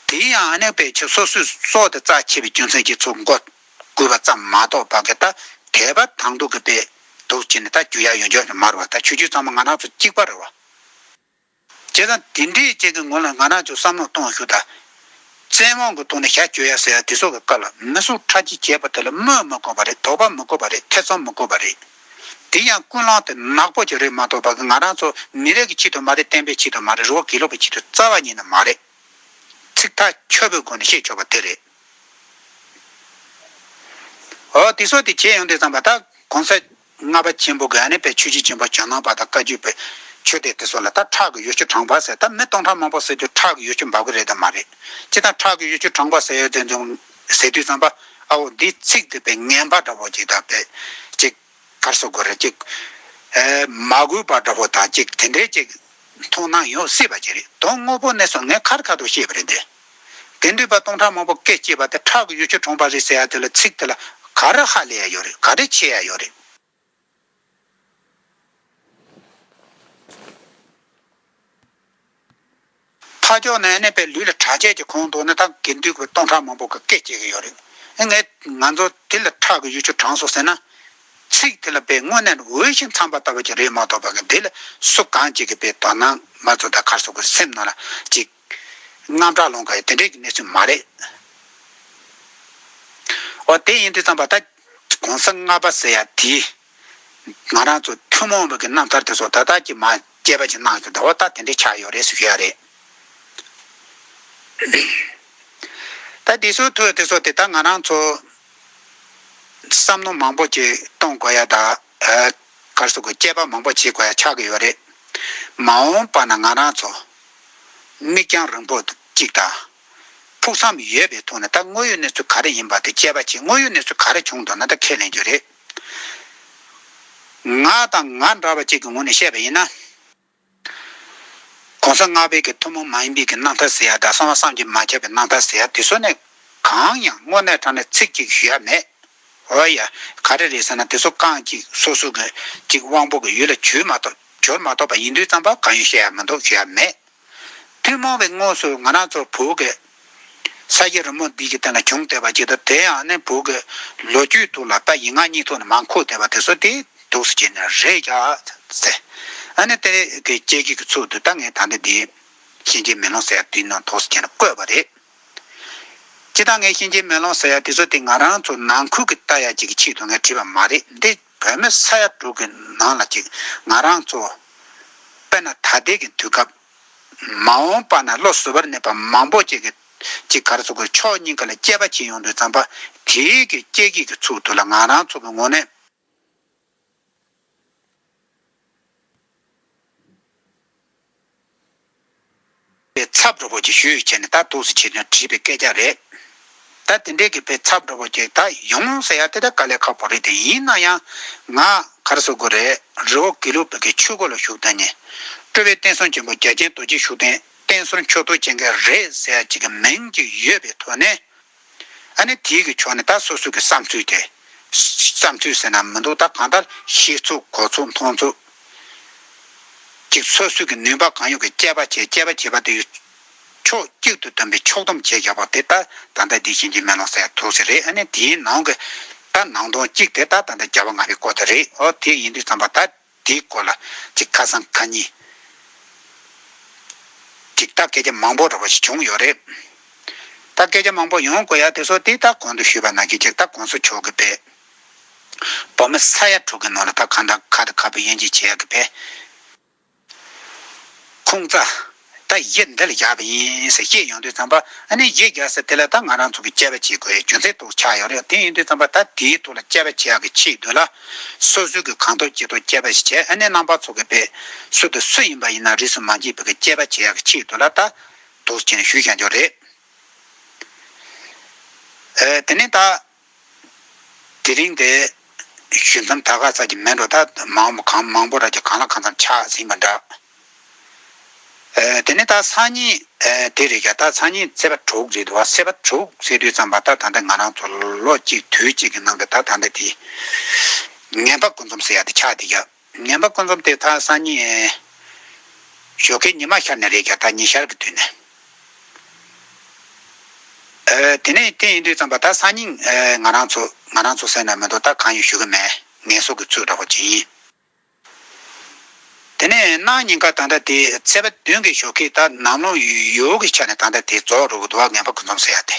དེ་ཡང་ཨ་ནི་ཕལ་ཆེར་སོ་སོའི་སྲོག་དེ་རྩ་ཆེ་བའི་རྒྱུ་མཚན་གྱིས་ཚུར་མགོ་སྒུར་བ་ཙམ་མ་གཏོགས་པ་གི། ད་དད་པ་དང་ཐོག་གི་དཔེ་འདུག་བྱས་ནས་ད་འགྱུར་ཡ་ཡོང་རྒྱུ་མ་རེད་བ། ད་ཆོས་བརྒྱུད་ཚང་མ་ང་རང་ཚོ་གཅིག་པ་རེད་བ། བྱས་ཙང་དེ་འདྲའི་ཅིག་གི་ངོ་ལ་ང་རང་ཚོས་བསམ་བློ་གཏོང་ཞུ་ད། བཙན་དབང་གི་ཐོག་ནས་ཞབས་བཅོལ་ཡ་ཟེར་ཡ་དེ་ཚོ་གི་སྐབས་ལ། མི་གསོད་ཁྲག་གཅོད་བྱས་པ་དེ་ལ་དམོད་མི་དགོས་པ་རེད། དོགས་པ་མི་དགོས་པ་རེད། ཐེ་ཚོམ་མི་དགོས་པ་རེད། དེ་ཡང་ཀུན་སློང་དེ་ནག་པོ་ཅིག་རེད་མ་གཏོགས་པ་གི། ང་རང་ཚོ་མི་རིགས་ཀྱི་ཆེད་དུ་མ་རེད། བསྟན་པའི་ཆེད་དུ་མ་རེད། རི་བོ་དགེ་ལུགས་པའི་ཆེད་དུ་རྩ་བ་ཉིད་ནས་མ་རེད། ཚིག་ཐག་ཆོད་པོའི་སྒོ་ནས་བཤད་ཆོག་པ་དེ་རེད། འོ། དེ་ཚོ་དེ་བྱས་ཡོང་དུས་ཙམ་པ། ད་གོང་ས་ལྔ་པ་ཆེན་པོ་གི། ཨ་ནི་དཔེ་ཆོས་བརྒྱུད་ཆེན་པོ་ཇོ་ནང་པ་དང་བཀའ་བརྒྱུད་པའི་ཆོས་སྡེ་དེ་ཚོ་ལ་ད་ཁྲག་གི་ཡུལ་ཆུ་དྲངས་པ་ཟེར། ད་མི་སྟོང་ཕྲག་མང་པོ་བསད་དུས་ཁྲག་གི་ཡུལ་ཆུ་འབབ་གི་རེད་དམ་མ་རེད། ཅི་ལྟར་ཁྲག་གི་ཡུལ་ཆུ་དྲངས་པ་ཟེར་ཡོད་དེ་ཟེར་དུས་ཙམ་པ། ཨའོ། འདིའི་ཚིག་དེ་དཔེ་ངན་པ་འདྲ་བོ་ཅིག་དང་། དཔེ་ཅིག་ག་རེ་ཟེར་དགོས་རེད། ཅིག་ཨེ། མ་གུས་པ་འདྲ་བོ་དང་ཅིག་དེ་འདྲའི་ཅིག་མཐོང་སྣང་ཡོང་སྲིད་པ་ཅིག་རེད། དོན་དངོས་པོ་གནས་ཚུལ་ངས་ཁ་རི་ཁ་ཐུག་བཤད་པ་རེད་དེ། དགེ་འདུན་པ་སྟོང་ཕྲག་མང་པོ་སྐད་ཅེས་པ་དེ་ཁྲག་གི་ཡུལ་ཆུ་གྲོངས་པ་རེད་ཟེར་ཡ་དེ་ལ། ཚིག་དེ་ལ་ག་རེ་ཧ་ལས་ཡ་ཡོད་རེད། ག་རེ་ཆེ་ཡ་ཡོད་རེད། ཕར་ཕྱོགས་ནས་ནི་དཔེ་ལུས་ལ་གྲགས་ཆས་ཀྱི་ཁོངས་གཏོགས་ནས་ད་དགེ་འདུན་པ་སྟོང་ཕྲག་མང་པོ་གི་སྐད་ཅེས་ཀྱི་ཡོད་རེད། ངས་ང་ཚོ་དེ་ལ་ཁྲག་གི་ཡུལ་ཆུ་གྲངས་སོ་ཟེར་ན། ཚིག་དེ་ལ་དཔེ་དངོས་གནས་འོས་ཤིང་འཚམས་པ་ལྟ་བུ་ཅིག་རེད་མ་གཏོགས་པ་གི། དེ་ལ་སུ་གང་ཅིག་གི་དཔེ་དོ་སྣང་མ་ཚོ་ད་ག་རེ་ཟེར་དགོས། སེམས་ནང་ལ་ཅིག་དངངས་སྐྲག་སློང་ག་ཡི་དེ་འདྲའི་གི་གནས་ཚུལ་མ་རེད། འོ། དེ་ཡིན་དུས་ཙམ་པ་ད་གོང་ས་ལྔ་པ་ཟེར་ཡ་དེ། ང་རང་ཚོ་ཐུན་མོང་བའི་གི་རྣམ་ཐར་དེ་ཚོ་ད་ལྟ་ཅིག་མ་དཔྱད་པ་ཅིག་གནང་ཞིག་ད། འོ། ད་དེ་འདྲའི་ཆགས་ཡོད་རེད་ཟེར་ཞུ་ཡ་རེད། ད་དེ་ཚོའི་ཐོག་དེ་ཚོ་དེ་ད་ང་རང་ཚོ་བསམ་བློ་མང་པོ་ཅིག་གཏོང་དགོས་ཡ་ད། ཨ། ག་རེ་ཟེར་དགོས། དཔྱད་པ་མང་པོ་བྱེད་དགོས་ཡ་ཆགས་ཀྱི་ཡོད་རེད། མ་འོངས་པ་ན་ང་རང་ཚོ་མིག་རྒྱང་རིང་པོ་ཅིག་དང་། ཕུགས་བསམ་ཡོད་པའི་ཐོག་ནས་ད་དངོས་ཡོད་གནས་ཚུལ་ག་རེ་ཡིན་པ་དེ་དཔྱད་པ་བྱེད། དངོས་ཡོད་གནས་ཚུལ་ག་རེ་བྱུང་འདུག་ན་ད་ཁས་ལེན་རྒྱུ་རེད། ང་དང་ང་འདྲ་བ་ཅིག་གི་ངོས་ནས་བཤད་པ་ཡིན་ན། གོང་ས་ལྔ་པའི་གི་ཐུན་མོང་མ་ཡིན་པའི་གི་རྣམ་ཐར་ཟེར་ཡ་དང་། གསང་བ་བསམ་གྱིས་མ་ཁྱབ་པའི་རྣམ་ཐར་ཟེར་ཡ་དེ་ཚོ་ནས་གང་ཡང་དངོས་གནས་དྲང་གནས་ཚིག་གཅིག་ཞུ་ཡ་མེད། འོ་ཡ། ག་རེ་རེད་ཟེར་ན། དེ་ཚོ་རྐང་གཅིག་སོ་སོ་གི་གཅིག་དབང་པོ་གི་ཡུལ་ལ་གྱུར་མ་གཏོགས། གྱུར་མ་གཏོགས་པ་ཡིན་དུས་ཙམ་པ་གང་ཡང་བཤད་ཡ་མི་འདུག་ཞུ་ཡ་མེད། ཐུན་མོང་བའི་དངོས་སུ་ང་རང་ཚོ་བོད་ཀྱི་ས་གཞི་རི་མོ་འདི་གི་སྟེང་ལ་བྱུང་བསྡད་པ་ཅིག་དང་། དེ་ཡང་ནི་བོད་ཀྱི་ལོ་རྒྱུས་ཐོག་ལ་ད་ཡིག་ངག་གཉིས་ཐོག་ནས་མར་འཁོད་བསྡད་པ་དེ་ཚོ་དེ་འདུག་སེ་བྱས་ནས་རེད་ཀྱག་ཟེར། ཨ་ནི་དེ་གི་དཔྱད་བརྗོད་ཀྱི་ཚུལ་དུ་ད་ངས་ད་ལྟ་འདི་གཤིན་རྗེའི་མེ་ལོང་ཟེར་ཡ་དེའི་ནང་འདུག་སེ་བྱས་ནས་བཀོད་པ་རེད། སྤྱིར་བཏང་ངས་གཤིན་རྗེའི་མེ་ལོང་ཟེར་ཡ་དེ་ཚོ་དེ་ང་རང་ཚོ་ནང་ཁུལ་གྱི་ལྟ་ཡ་ཅིག་གི་ཆེད་དུ་ངས་བྲིས་པ་མ་རེད། འདི་བོད་མི་ས་ཡ་དྲུག་གི་ནང་ལ་ཅིག་ང་རང་ཚོ། དཔེར་ན་ད་ལྟའི་གི་དུས་སྐབས། མ་འོངས་པ་ན་བློ་གཟུ་བར་གནས་པ་མང་པོ་ཅིག་གིས་ཅིག་ག་རེ་ཟེར་དགོས། ཕྱོགས་གཉིས་ཀ་ལ་དཔྱད་པ་བྱེད་ཡོང་དུས་ཙམ་པ། དེའི་གི་དཔྱད་བརྗོད་ཀྱི་ཚུལ་དུ་ལ་ང་རང་ཚོ་གི་ངོས་ནས། པའི་ཚབ་འདྲ་པོ་ཅིག་ཞུས་བྱས་ནས་ད་འདུག་སེ་བྱས་ནས་བྲིས་པའི་སྐད་ཆ་རེད། ད་དེ་འདྲའི་གི་པའི་ཚབ་འདྲ་པོ་ཅིག་ད་ཡོང་ཟེར་ཡ་དེ་ད་དཀའ་ལས་ཁག་པོ་རེད། དེ་ཡིན་ན་ཡང་ང་ག་རེ་ཟེར་དགོས་རེད། རི་བོ་དགེ་ལུགས་པའི་གི་ཆོས་སྒོ་ལ་ཞུགས་བསྡད་མཁན། སྤྲུལ་པའི་བསྟན་སྲུང་ཆེན་པོ་རྒྱ་ཆེན་རྡོ་རྗེ་ཤུགས་ལྡན་བསྟན་སྲུང་ཆོས་རྡོར་ཅན་གྱི་རེད་ཟེར་ཡ་ཅིག་གི་མིང་ཅིག་ཡོད་པའི་ཐོག་ནས། ཨ་ནི་དེའི་གི་ཕྱོགས་ནས་ད་སོ་སོའི་གི་བསམ་ཚུལ་དེ། བསམ་ཚུལ་ཟེར་ན་མི་འདུག་ད་གང་ལྟར་ཤེས་ཚུལ་གོ་ཚུལ་མཐོང་ཚུལ། ཅིག་སོ་སོའི་གི་ནུས་པ་གང་ཡོད་ཀྱི་དཔྱད་པ་བྱས། དཔྱད་པ་བྱས་པ་དེ་ཕྱོགས་གཅིག་ཏུ་བསྡོམས་པའི་ཕྱོགས་བསྡོམས་བྱས་བཞག་པ་དེ་ད་ད་ལྟ་འདི་གཤིན་རྗེའི་མེ་ལོང་ཟེར་ཡ་ཐུག་ས་རེད། ཨ་ནི་དེའི་ནང་གི་ད་ནང་དོན་གཅིག་དེ་ད་ད་ལྟ་རྒྱལ་བ་ལྔ་པའི་སྐོར་དེ་རེད། ཨོ་དེ་ཡིན་དུས་ཙམ་པ་ད། དེའི་སྐོར་ལ་ཅིག་ཁ་སང་ཁ་ཉིན་ཅིག་ད་སྐད་ཆ་མང་པོ་འདྲ་པོ་ཞིག་བྱུང་ཡོད་རེད། ད་སྐད་ཆ་མང་པོ་ཡོང་དགོས་ཡ་དེ་ཚོ་དེ་ད་གོང་དུ་ཞུས་པ་ནང་བཞིན་ཅིག་ད་གོང་ས་མཆོག་གི་པའི་བོད་མི་ས་ཡ་དྲུག་གི་ནང་ལ་ད་གང་ལྟར་ཁ་དང་ཁ་བའི་དབྱེ་འབྱེད་བྱེད་ཡ་གི་པའི་ཁུངས་རྩ་ད་གཞི་འདི་ལ་བཞག་པ་ཡིན་ཟེར་བཤད་ཡོང་དུས་ཙམ་པ། ཨ་ནི་གཞི་རྒྱག་ས་དེ་ལ་ད་ང་རང་ཚོ་གི་དཔྱད་པ་བྱེད་དགོས་ཡ་རྒྱུ་མཚན་ཐོག་ཆགས་ཡོད་རེད། དེ་ཡིན་དུས་ཙམ་པ་ད་དེའི་ཐོག་ལ་དཔྱད་པ་བྱེད་ཡག་གི་ཆེད་དུ་ལ་སོ་སོའི་གི་གང་ཐུབ་ཅི་ཐུབ་དཔྱད་པ་ཞིག་བྱས། ཨ་ནི་རྣམ་པ་ཚོ་གི་པའི་སུ་དང་སུ་ཡིན་པ་ཡིན་ན་རིས་སུ་མ་ཆད་པའི་གི་དཔྱད་པ་བྱེད་ཡག་གི་ཆེད་དུ་ལ་ད་འདུག་སེ་བྱས་ནས་ཞུས་བཞག་རྒྱུ་རེད། ཨེ་དེ་ནས་ད། དེ་རིང་དེ་ཞུ་མཚམས་ད་ག་ས་ཅིག་མེད་འགྲོ། ད་མང་པོ་གང་མང་པོ་ར་ཅིག་གང་ལ་གང་འཚམ་ཆགས་ཟིན་པ་འདྲ། ཨེ་དེ་ནས་ད་སང་ཉིན་ཨེ་དེ་རེད་ཀྱ། ད་སང་ཉིན་ཚེས་པ་དྲུག་རེད་འདུག་བ། ཚེས་པ་དྲུག་ཟེར་དུས་ཙམ་པ་ད་ད་ལྟ་ང་རང་ཚོ་ལོ་གཅིག་དུས་གཅིག་གི་ནང་གི་ད་ད་ལྟ་དེ་ངན་པ་ཀུན་འཛོམས་ཟེར་ཡ་དེ་ཆགས་དེ་ཀྱ། ངན་པ་ཀུན་འཛོམས་དེ་ད་སང་ཉིན་ཨེ་ཞོགས་ཀའི་ཉི་མ་ཤར་ནས་རེད་ཀྱ། ད་ཉི་ཤར་གི་དུས་ནས། ཨེ་དེ་ནས་དེ་ཡིན་དུས་ཙམ་པ་ད་སང་ཉིན་ཨེ་ང་རང་ཚོ་ང་རང་ཚོ་ཟེར་ན་མི་འདུག་ད་གང་ཡང་ཞུ་གི་མེད། ངལ་གསོ་གི་ཚུལ་འདྲ་པོ་ཅིག་ཡིན། དེ་ནས་གནངས་ཉིན་ཀ་ད་ལྟ་དེ་ཚེས་པ་བདུན་གི་ཞོགས་ཀས་ད་ནམ་ལངས་ཡོལ་གི་ཆ་ནས་ད་ལྟ་དེ་རྫོགས་འགྲོ་གི་འདུག་བ། ངན་པ་ཀུན་འཛོམས་ཟེར་ཡ་དེ།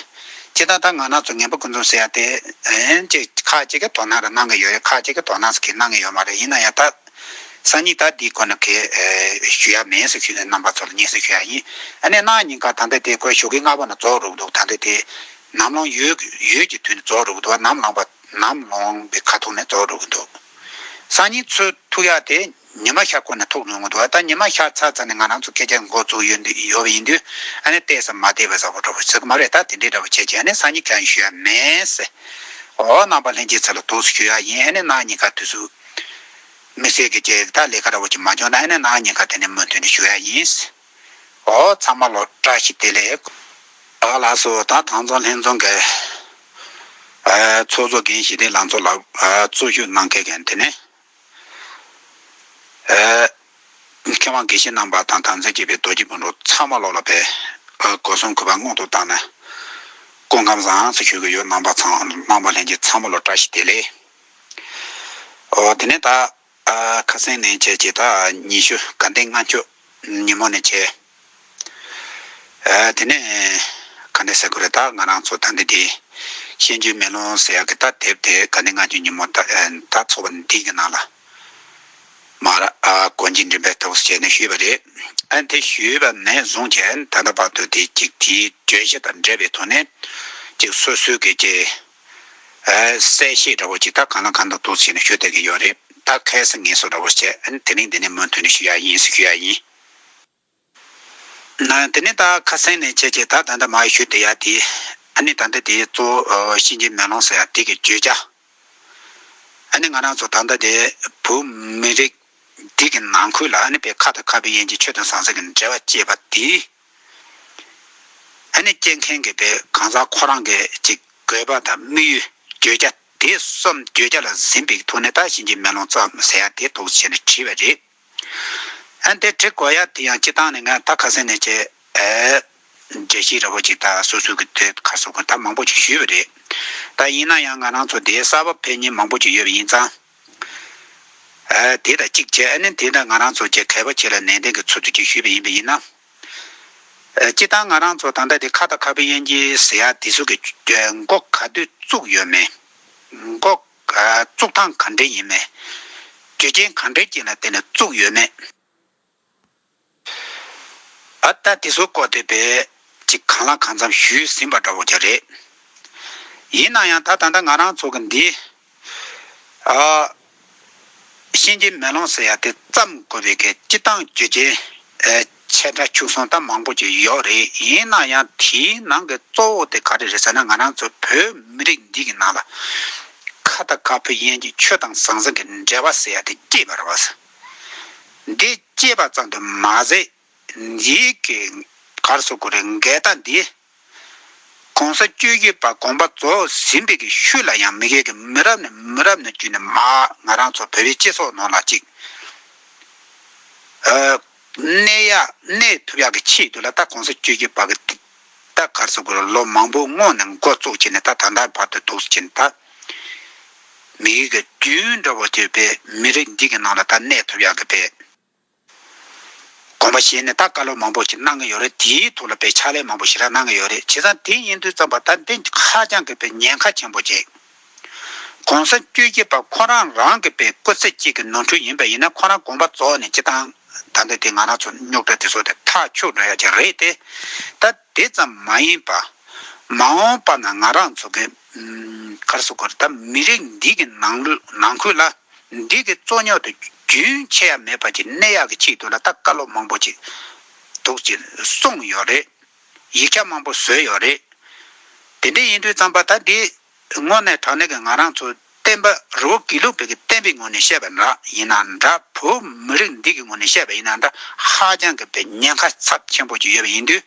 སྤྱིར་བཏང་ད་ང་རང་ཚོ་ངན་པ་ཀུན་འཛོམས་ཟེར་ཡ་དེ་ཨེ་ཅིག་ཁ་ཅིག་གི་དོ་སྣང་ར་གནང་གི་ཡོད་རེད། ཁ་ཅིག་གི་དོ་སྣང་ཟེར་གི་གནང་གི་ཡོད་མ་རེད། ཡིན་ན་ཡང་ད། སང་ཉིན་ད་འདི་སྐོར་ན་གས་ཨེ་ཞུ་ཡ་མེད་ཟེར་ཞུས་ནས་རྣམ་པ་ཚོ་ལ་སྙན་སེང་ཞུ་ཡ་ཡིན། ཨ་ནི་གནངས་ཉིན་ཀ་ད་ལྟ་དེ་ཁོའི་ཞོགས་ཀས་སྔ་པོ་ན་རྫོགས་འགྲོ་གི་འདུག་ད་ལྟ་དེ་ནམ་ལངས་ཡོལ་ཡོལ་གྱི་དུས་ནས་རྫོགས་འགྲོ་གི་འདུག་ནམ་ལངས་པ་ནམ་ལངས་པའི་ཁ་ཐུག་ནས་རྫོགས་འགྲོ་གི་འདུག་སང་ཉིན་ཚོད་ཐུག་ཡ་དེ་ཉི་མ་ཤར་སྐོར་ནས་ཐུག་ཡོང་གི་འདུག་ད་ཉི་མ་ཤར་ཚར་ཚར་ནས་ང་རང་ཚོ་སྐད་ཆ་འགོ་བཙུགས་ཡོད་འདུག་ཡོད་པ་ཡིན་དུས། ཨ་ནི་བལྟས་ས་མ་བལྟས་པ་ཟེར་བ་འདྲ་པོ་ཟེར་གི་མ་རེད། ད་དེ་འདྲའི་འདྲ་པོ་བྱས་བྱས་ཨ་ནི་སང་ཉིན་གང་ཞུ་ཡ་མེད་ཟེར། ཨོ་རྣམ་པ་ལྷན་རྒྱས་ཚོ་ལ་འདུག་སེ་ཞུ་ཡ་ཡིན། ཨ་ནི་གནངས་ཉིན་ཀ་དུས་ཚོད། མི་སེར་གྱི་ཅིག་ད་ལས་ཀ་འདྲ་པོ་ཅིག་མ་བྱུང་ན་ཨ་ནི་གནངས་ཉིན་ཀ་དེ་ནས་མུ་མཐུད་ནས་ཞུ་ཡ་ཡིན། ཨོ་ཚང་མ་ལོ་བཀྲ་ཤིས་བདེ་ལེགས། ཨ་ལགས་སོ། ད་དང་ཚོ་ལྷན་འཛོམས་ཀྱི་ཨ་ཚོགས་གཙོ་རྒན་ཞི་བདེ་ལགས་ཚོ་ལ་ཨ་གཙོ་བཞུགས་གནང་མཁན་གྱི་དེ་ནས་ཨ་མཁས་དབང་དགེ་བཤེས་རྣམ་པ་དང་དམ་ཚིག་བརྒྱད་པའི་རྡོ་རྗེ་སྤུན་གྲོགས་ཚང་མ་ལོ་ལ་བའི་ཨ་སྒོ་གསུམ་གུས་པ་སྔོན་དུ་བཏང་ནས་སྐུ་ཁམས་བཟང་ཟེར་ཞུ་གི་ཡོད། རྣམ་པ་ཚང་རྣམ་པ་ལྷན་རྒྱས་ཚང་མ་ལོ་བཀྲ་ཤིས་བདེ་ལེགས། ཨོ་དེ་ནས་ད་ཨ་ཁ་སང་ནས་བྱས་བྱས་ད་ཉི་ཤུ་དགའ་ལྡན་ལྔ་མཆོད་ཉིན་མོ་ནས་བྱས། ཨ་དེ་ནས་ག་འདྲ་ཟེར་དགོས་རེད། ད་ང་རང་ཚོ་ད་འདི་དེ་གཤིན་རྗེའི་མེ་ལོང་ཟེར་ཡག་གི་ད་དེབ་དེ་དགའ་ལྡན་ལྔ་མཆོད་ཉིན་མོ་ད་ཨ་ད་ཚོགས་པ་འདི་གི་ནང་ལ་མར་ཨ་སྒོ་འབྱེད་མགྲིན་པའི་ཐོག་བྱས་ནས་ཞུས་པ་རེད། ཨ་དེ་ཞུས་པ་ནས་བཟུང་བྱས་ད་ལྟ་བར་དུ་དེ་གཅིག་དེའི་བརྗོད་གཞི་དང་འབྲེལ་བའི་ཐོག་ནས་གཅིག་སོ་སོའི་གི་ཅིག་ཨ་གསལ་བཤད་འདྲ་པོ་ཅིག་ད་གང་ལ་གང་འདྲ་འདུག་བྱས་ནས་ཞུ་བསྡད་ཀྱི་ཡོད་རེད། ད་ཁ་སང་ངས་སོ་འདྲ་པོ་བྱས། ཨ་ནི་དེ་རིང་འདི་ནས་མུ་མཐུད་ནས་ཞུ་ཡ་ཡིན་ཟེར་ཞུ་ཡ་ཡིན། ན་དེ་ནས་ད་ཁ་སང་ནས་བྱས་བྱས་ད་ད་ལྟ་མར་ཞུ་བསྡད་ཡ་དེ། ཨ་ནི་ད་ལྟ་དེ་གཙོ་བོ་གཤིན་རྗེའི་མེ་ལོང་ཟེར་ཡ་དེ་གི་བརྗོད་བྱ། ཨ་ནི་ང་རང་ཚོ་ད་ལྟ་དེ་བོད་མི་རིགས་འདི་གི་ནང་ཁུལ་ལ་ཨ་ནི་པའི་ཁ་དང་ཁ་བའི་དབྱེ་འབྱེད་ཆོས་དང་ཟང་ཟིང་གི་འབྲེལ་བ་བཅད་པ་དེ། ཨ་ནི་སྐྱེལ་མཁན་གྱི་པའི་གང་ཟག་ཁོ་རང་གི་ཅིག་དགོས་པ་དང་དམིགས་ཡུལ་བརྗོད་བྱ་དེ་གསུམ་བརྗོད་བྱ་ལ་ཟིན་པའི་ཐོག་ནས་ད་གཤིན་རྗེའི་མེ་ལོང་བརྩམས་ཟེར་ཡ་དེ་འདུག་བྱས་ནས་བྲིས་པ་རེད། ཨ་ནི་དེ་བྲི་དགོས་ཡ་དེ་ཡང་སྤྱིར་བཏང་ནས་ང་ད་ཁ་སང་ནས་བྱས་ཨེ་འགྲེལ་བཤད་འདྲ་པོ་ཅིག་ད་སོ་སོའི་གི་དེ་ཁ་སོ་གི་ད་མང་པོ་ཅིག་ཞུས་པ་རེད། ད་ཡིན་ན་ཡང་ང་རང་ཚོ་དེ་གསར་པ་ཕེབས་མཁན་མང་པོ་ཅིག་ཡོད་པ་ཡིན་ཙང་། ཨ་དེ་དང་གཅིག་བྱས་ཨ་ནི་དེ་དང་ང་རང་ཚོ་བཅས་གད་པ་བྱས་ལ་ནན་ཏན་གྱི་ཚུལ་དུ་ཅིག་ཞུས་པ་ཡིན་པ་ཡིན་ན། ཨ་སྤྱིར་བཏང་ང་རང་ཚོ་ད་ལྟ་དེ་ཁ་དང་ཁ་བའི་དབྱེ་འབྱེད་ཟེར་ཡ་དེ་ཚོ་གི་མགོ་ག་དུས་བཙུགས་ཡོད་མེད། མགོ་ཨ་བཙུགས་སྟངས་ག་འདྲ་ཡིན་མེད། རྒྱུ་རྐྱེན་ག་འདྲ་ཅིག་ལ་བརྟེན་ནས་བཙུགས་ཡོད་མེད། ཨ་ད་དེ་ཚོ་སྐོར་དེ་བས་ཅིག་གང་ལ་གང་འཚམ་ཞུས་ཟིན་པ་འདྲ་པོ་ཅིག་རེད། ཡིན་ན་ཡང་ད་ད་ལྟ་ང་རང་ཚོ་གི་འདི་ཨ་གཤིན་རྗེའི་མེ་ལོང་ཟེར་ཡ་དེ་བརྩམས་དགོས་པའི་གི་སྤྱིར་བཏང་རྒྱུ་རྐྱེན་ཨ་ ཆེ་ཕྲ་ཆུང་གསུམ་ད་མང་པོ་ཅིག་ཡོད་རེད། ཡིན་ན་ཡང་དེའི་ནང་གི་གཙོ་བོ་དེ་ག་རེ་རེད་ཟེར་ན། ང་རང་ཚོ་བོད་མི་རིགས་འདི་གི་ནང་ལ་ཁ་དང་ཁ་ཕུ་དབྱེ་འབྱེད་ཆོས་དང་ཟང་ཟིང་གི་འབྲེལ་བ་ཟེར་ཡ་དེ་སྐྱེས་པ་རེད་བ། འདི་སྐྱེས་པ་ཙམ་དུ་མ་ཟད། འདི་གི་ག་རེ་ཟེར་དགོས་རེད། འགལ་ཟླ་འདི་གོང་ས་བཅུ་བཞི་པ་དགོངས་པ་རྫོགས་ཟིན་པའི་གི་ཤུལ་ལ་ཡང་མི་སྒེར་གྱི་མི་རབས་ནས་མི་རབས་ནས་བརྒྱུད་ནས་མར་ང་རང་ཚོ་བོད་པའི་སྤྱི་ཚོགས་ནང་ལ་ཅིག་ཨ་གནས་ཡ་གནས་ཐུབ་ཡག་གི་ཆེད་དུ་ལ། ད་གོང་ས་བཅུ་བཞི་པ་གི་ད་ག་རེ་ཟེར་དགོས་རེད། ལོ་མང་པོ་སྔོན་ནས་འགོ་བཙུགས་བྱས་ནས་ད་ད་ལྟ་བར་དུ་འདུག་སེ་བྱས་ནས། ད་མི་སྒེར་གྱི་རྒྱུན་འདྲ་བོ་དེ་བས་མི་རིགས་འདི་གི་ནང་ལ་ད་གནས་ཐུབ་ཡག་གི་བས་དགོངས་པ་བཞེས་ནས་ད་བཀའ་སློབ་མང་པོ་ཞིག་གནང་གི་ཡོད་རེད། དེའི་ཐོག་ལ་དཔེ་ཕྱག་ལས་མང་པོ་ཞེ་དྲག་གནང་གི་ཡོད་རེད། བྱས་ཙང་དེ་ཡིན་དུས་ཙམ་པ་ད་འདི་ཧ་ཅང་གི་དཔེ་ཉེན་ཁ་ཆེན་པོ་ཅིག་གོང་ས་བཅུ་བཞི་པ་ཁོ་རང་རང་གི་དཔེ་སྐུ་ཚེ་གཅིག་གི་ནོར་འཁྲུལ་ཡིན་པ་ཡིན་ན། ཁོ་རང་དགོངས་པ་རྫོགས་ནས་སྤྱིར་བཏང་ད་ལྟ་དེ་ང་རང་ཚོ་རྙོག་དྲ་དེ་ཚོ་དེ་ཐག་ཆོད་འགྲོ་ཡ་ཅིག་རེད་དེ། ད་དེ་ཙམ་མ་ཡིན་པ་མ་འོངས་པ་ན་ང་རང་ཚོ་གི་ཨམ་ག་རེ་ཟེར་དགོས་རེད། ད་མི་རིགས་འདི་གི་ནང་ལོགས་ནང་ཁུལ་ལ། འདི་གི་རྩོད་རྙོག་དེ་རྒྱུན་ཆད་ཡ་མེད་པ་ཅིག་གནས་ཡག་གི་ཆེད་དུ་ལ་ད་བཀའ་སློབ་མང་པོ་ཅིག་འདུག་ཅིག་གསུངས་ཡོད་རེད། ཡིག་ཆ་མང་པོ་བཟོས་ཡོད་རེད། དེ་འདྲ་ཡིན་དུས་ཙམ་པ་ད་འདི་དངོས་གནས་དྲང་གནས་ཀྱི་ང་རང་ཚོ་བསྟན་པ་རི་བོ་དགེ་ལུགས་པའི་གི་བསྟན་པའི་ངོས་ནས་བཤད་པ་འདྲ་ཡིན་ན་འདྲ། བོད་མི་རིགས་འདི་གི་ངོས་ནས་བཤད་པ་ཡིན་ན་འདྲ། ཧ་ཅང་གི་དཔེ་ཉེན་ཁ་ཚབས་ཆེན་པོ་ཅིག་ཡོད་པ་ཡིན་དུས།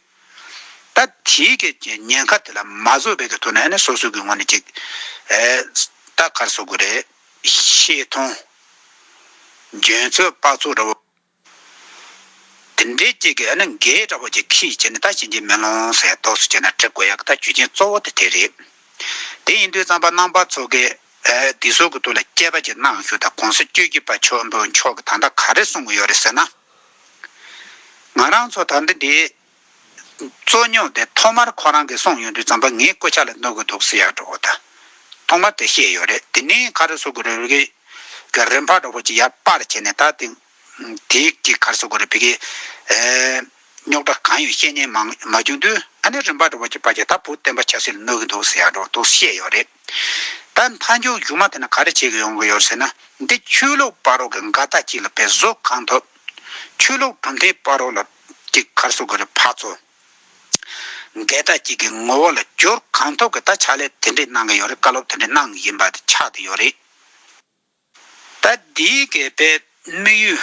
ད་དེའི་གི་ཉེན་ཁ་དེ་ལ་མ་བཟོད་པའི་གི་ཐོག་ནས་ཨ་ནི་སོ་སོ་གི་ངོས་ནས་ཅིག་ཨེ་ད་ག་རེ་ཟེར་དགོས་རེད། ཤེས་མཐོང་འཇོན་ཚོད་དཔག་ཚོད་འདྲ་བོ་དེ་འདྲའི་ཅིག་གི་ཨ་ནི་འགན་འདྲ་བོ་ཅིག་འཁྱེར་བྱས་ནས། ད་ཤན་འབྱེད་མེ་ལོང་ཟེར་ཏོག་ཙམ་བྱས་ན་འབྲི་དགོས་ཡག་གི་ད་རྒྱུ་རྐྱེན་གཙོ་བོ་དེ་དེ་རེད། དེ་ཡིན་དུས་ཙམ་པ་རྣམ་པ་ཚོ་གི་ཨེ་འདི་ཚོ་གི་ཐོག་ལ་དཔྱད་པ་ཅིག་གནང་ཞུ། ད་གོང་ས་བཅུ་བཞི་པ་མཆོག་མཆོག་གི་ད་ལྟ་ག་རེ་གསུང་གི་ཡོད་རེད་ཟེར་ན། ང་རང་ཚོ་ད་འདི་འདི་རྩོད་རྙོག་དེ་ཐོག་མར་ཁོ་རང་གིས་གསུངས་ཡོང་དུས་ཙམ་པ་ངའི་སྐུ་ཕྱག་ལ་གནོད་ཀྱི་འདུག་ཟེར་ཡག་འགྲོ་བ་དང་། ཐོག་མར་དེ་བཤད་ཡོད་རེད། དེ་ནས་ག་རེ་ཟེར་དགོས་རེད། རི་གི་རིམ་པ་འདྲ་བོ་ཅིག་ཡར་སྤར་བྱས་ནས། ད་དེ་དེའི་གི་ག་རེ་ཟེར་དགོས་རེད། བི་གི་ཨེ་རྙོག་དྲ་གང་ཡོད་བཤད་མཁན་མང་མ་བྱུང་དུས། ཨ་ནི་རིམ་པ་འདྲ་བོ་ཅིག་སྤར་བྱས། ད་བོད་བསྟན་པ་ཆབ་སྲིད་ལ་གནོད་ཀྱི་འདུག་ཟེར་ཡག་འདྲ་བོ་འདུག་བཤད་ཡོད་རེད། ད་མཐའ་མཇུག་མཇུག་མ་དེ་ན་ག་རེ་བྱེད་ཀྱི་ཡོང་གི་ཡོད་ཟེར་ན། འདི་ཆོས་ལུགས་བར་རོ་གི་འགལ་ཟླ་ཅིག་ལ་དཔེ་བཟོ་གང་ཐུབ། ཆོས་ལུགས་གྲུབ་མཐའི་བར་རོ་ལ་ཅིག་ག་རེ་ཟེར་དགོས་རེད། ཕར་ཚུར་འགལ་ཟླ་ཅིག་གི་ངོ་བོ་ལ་བསྒྱུར་གང་ཐུབ་ཀྱི་ད་ཕྱག་ལས་དེ་འདྲས་གནང་གི་ཡོད་རེད། བཀའ་སློབ་དེ་འདྲས་གནང་གི་ཡིན་པ་དེ་ཆགས་བསྡད་ཡོད་རེད། ད་འདིའི་གི་དཔེ་དམིགས་ཡུལ་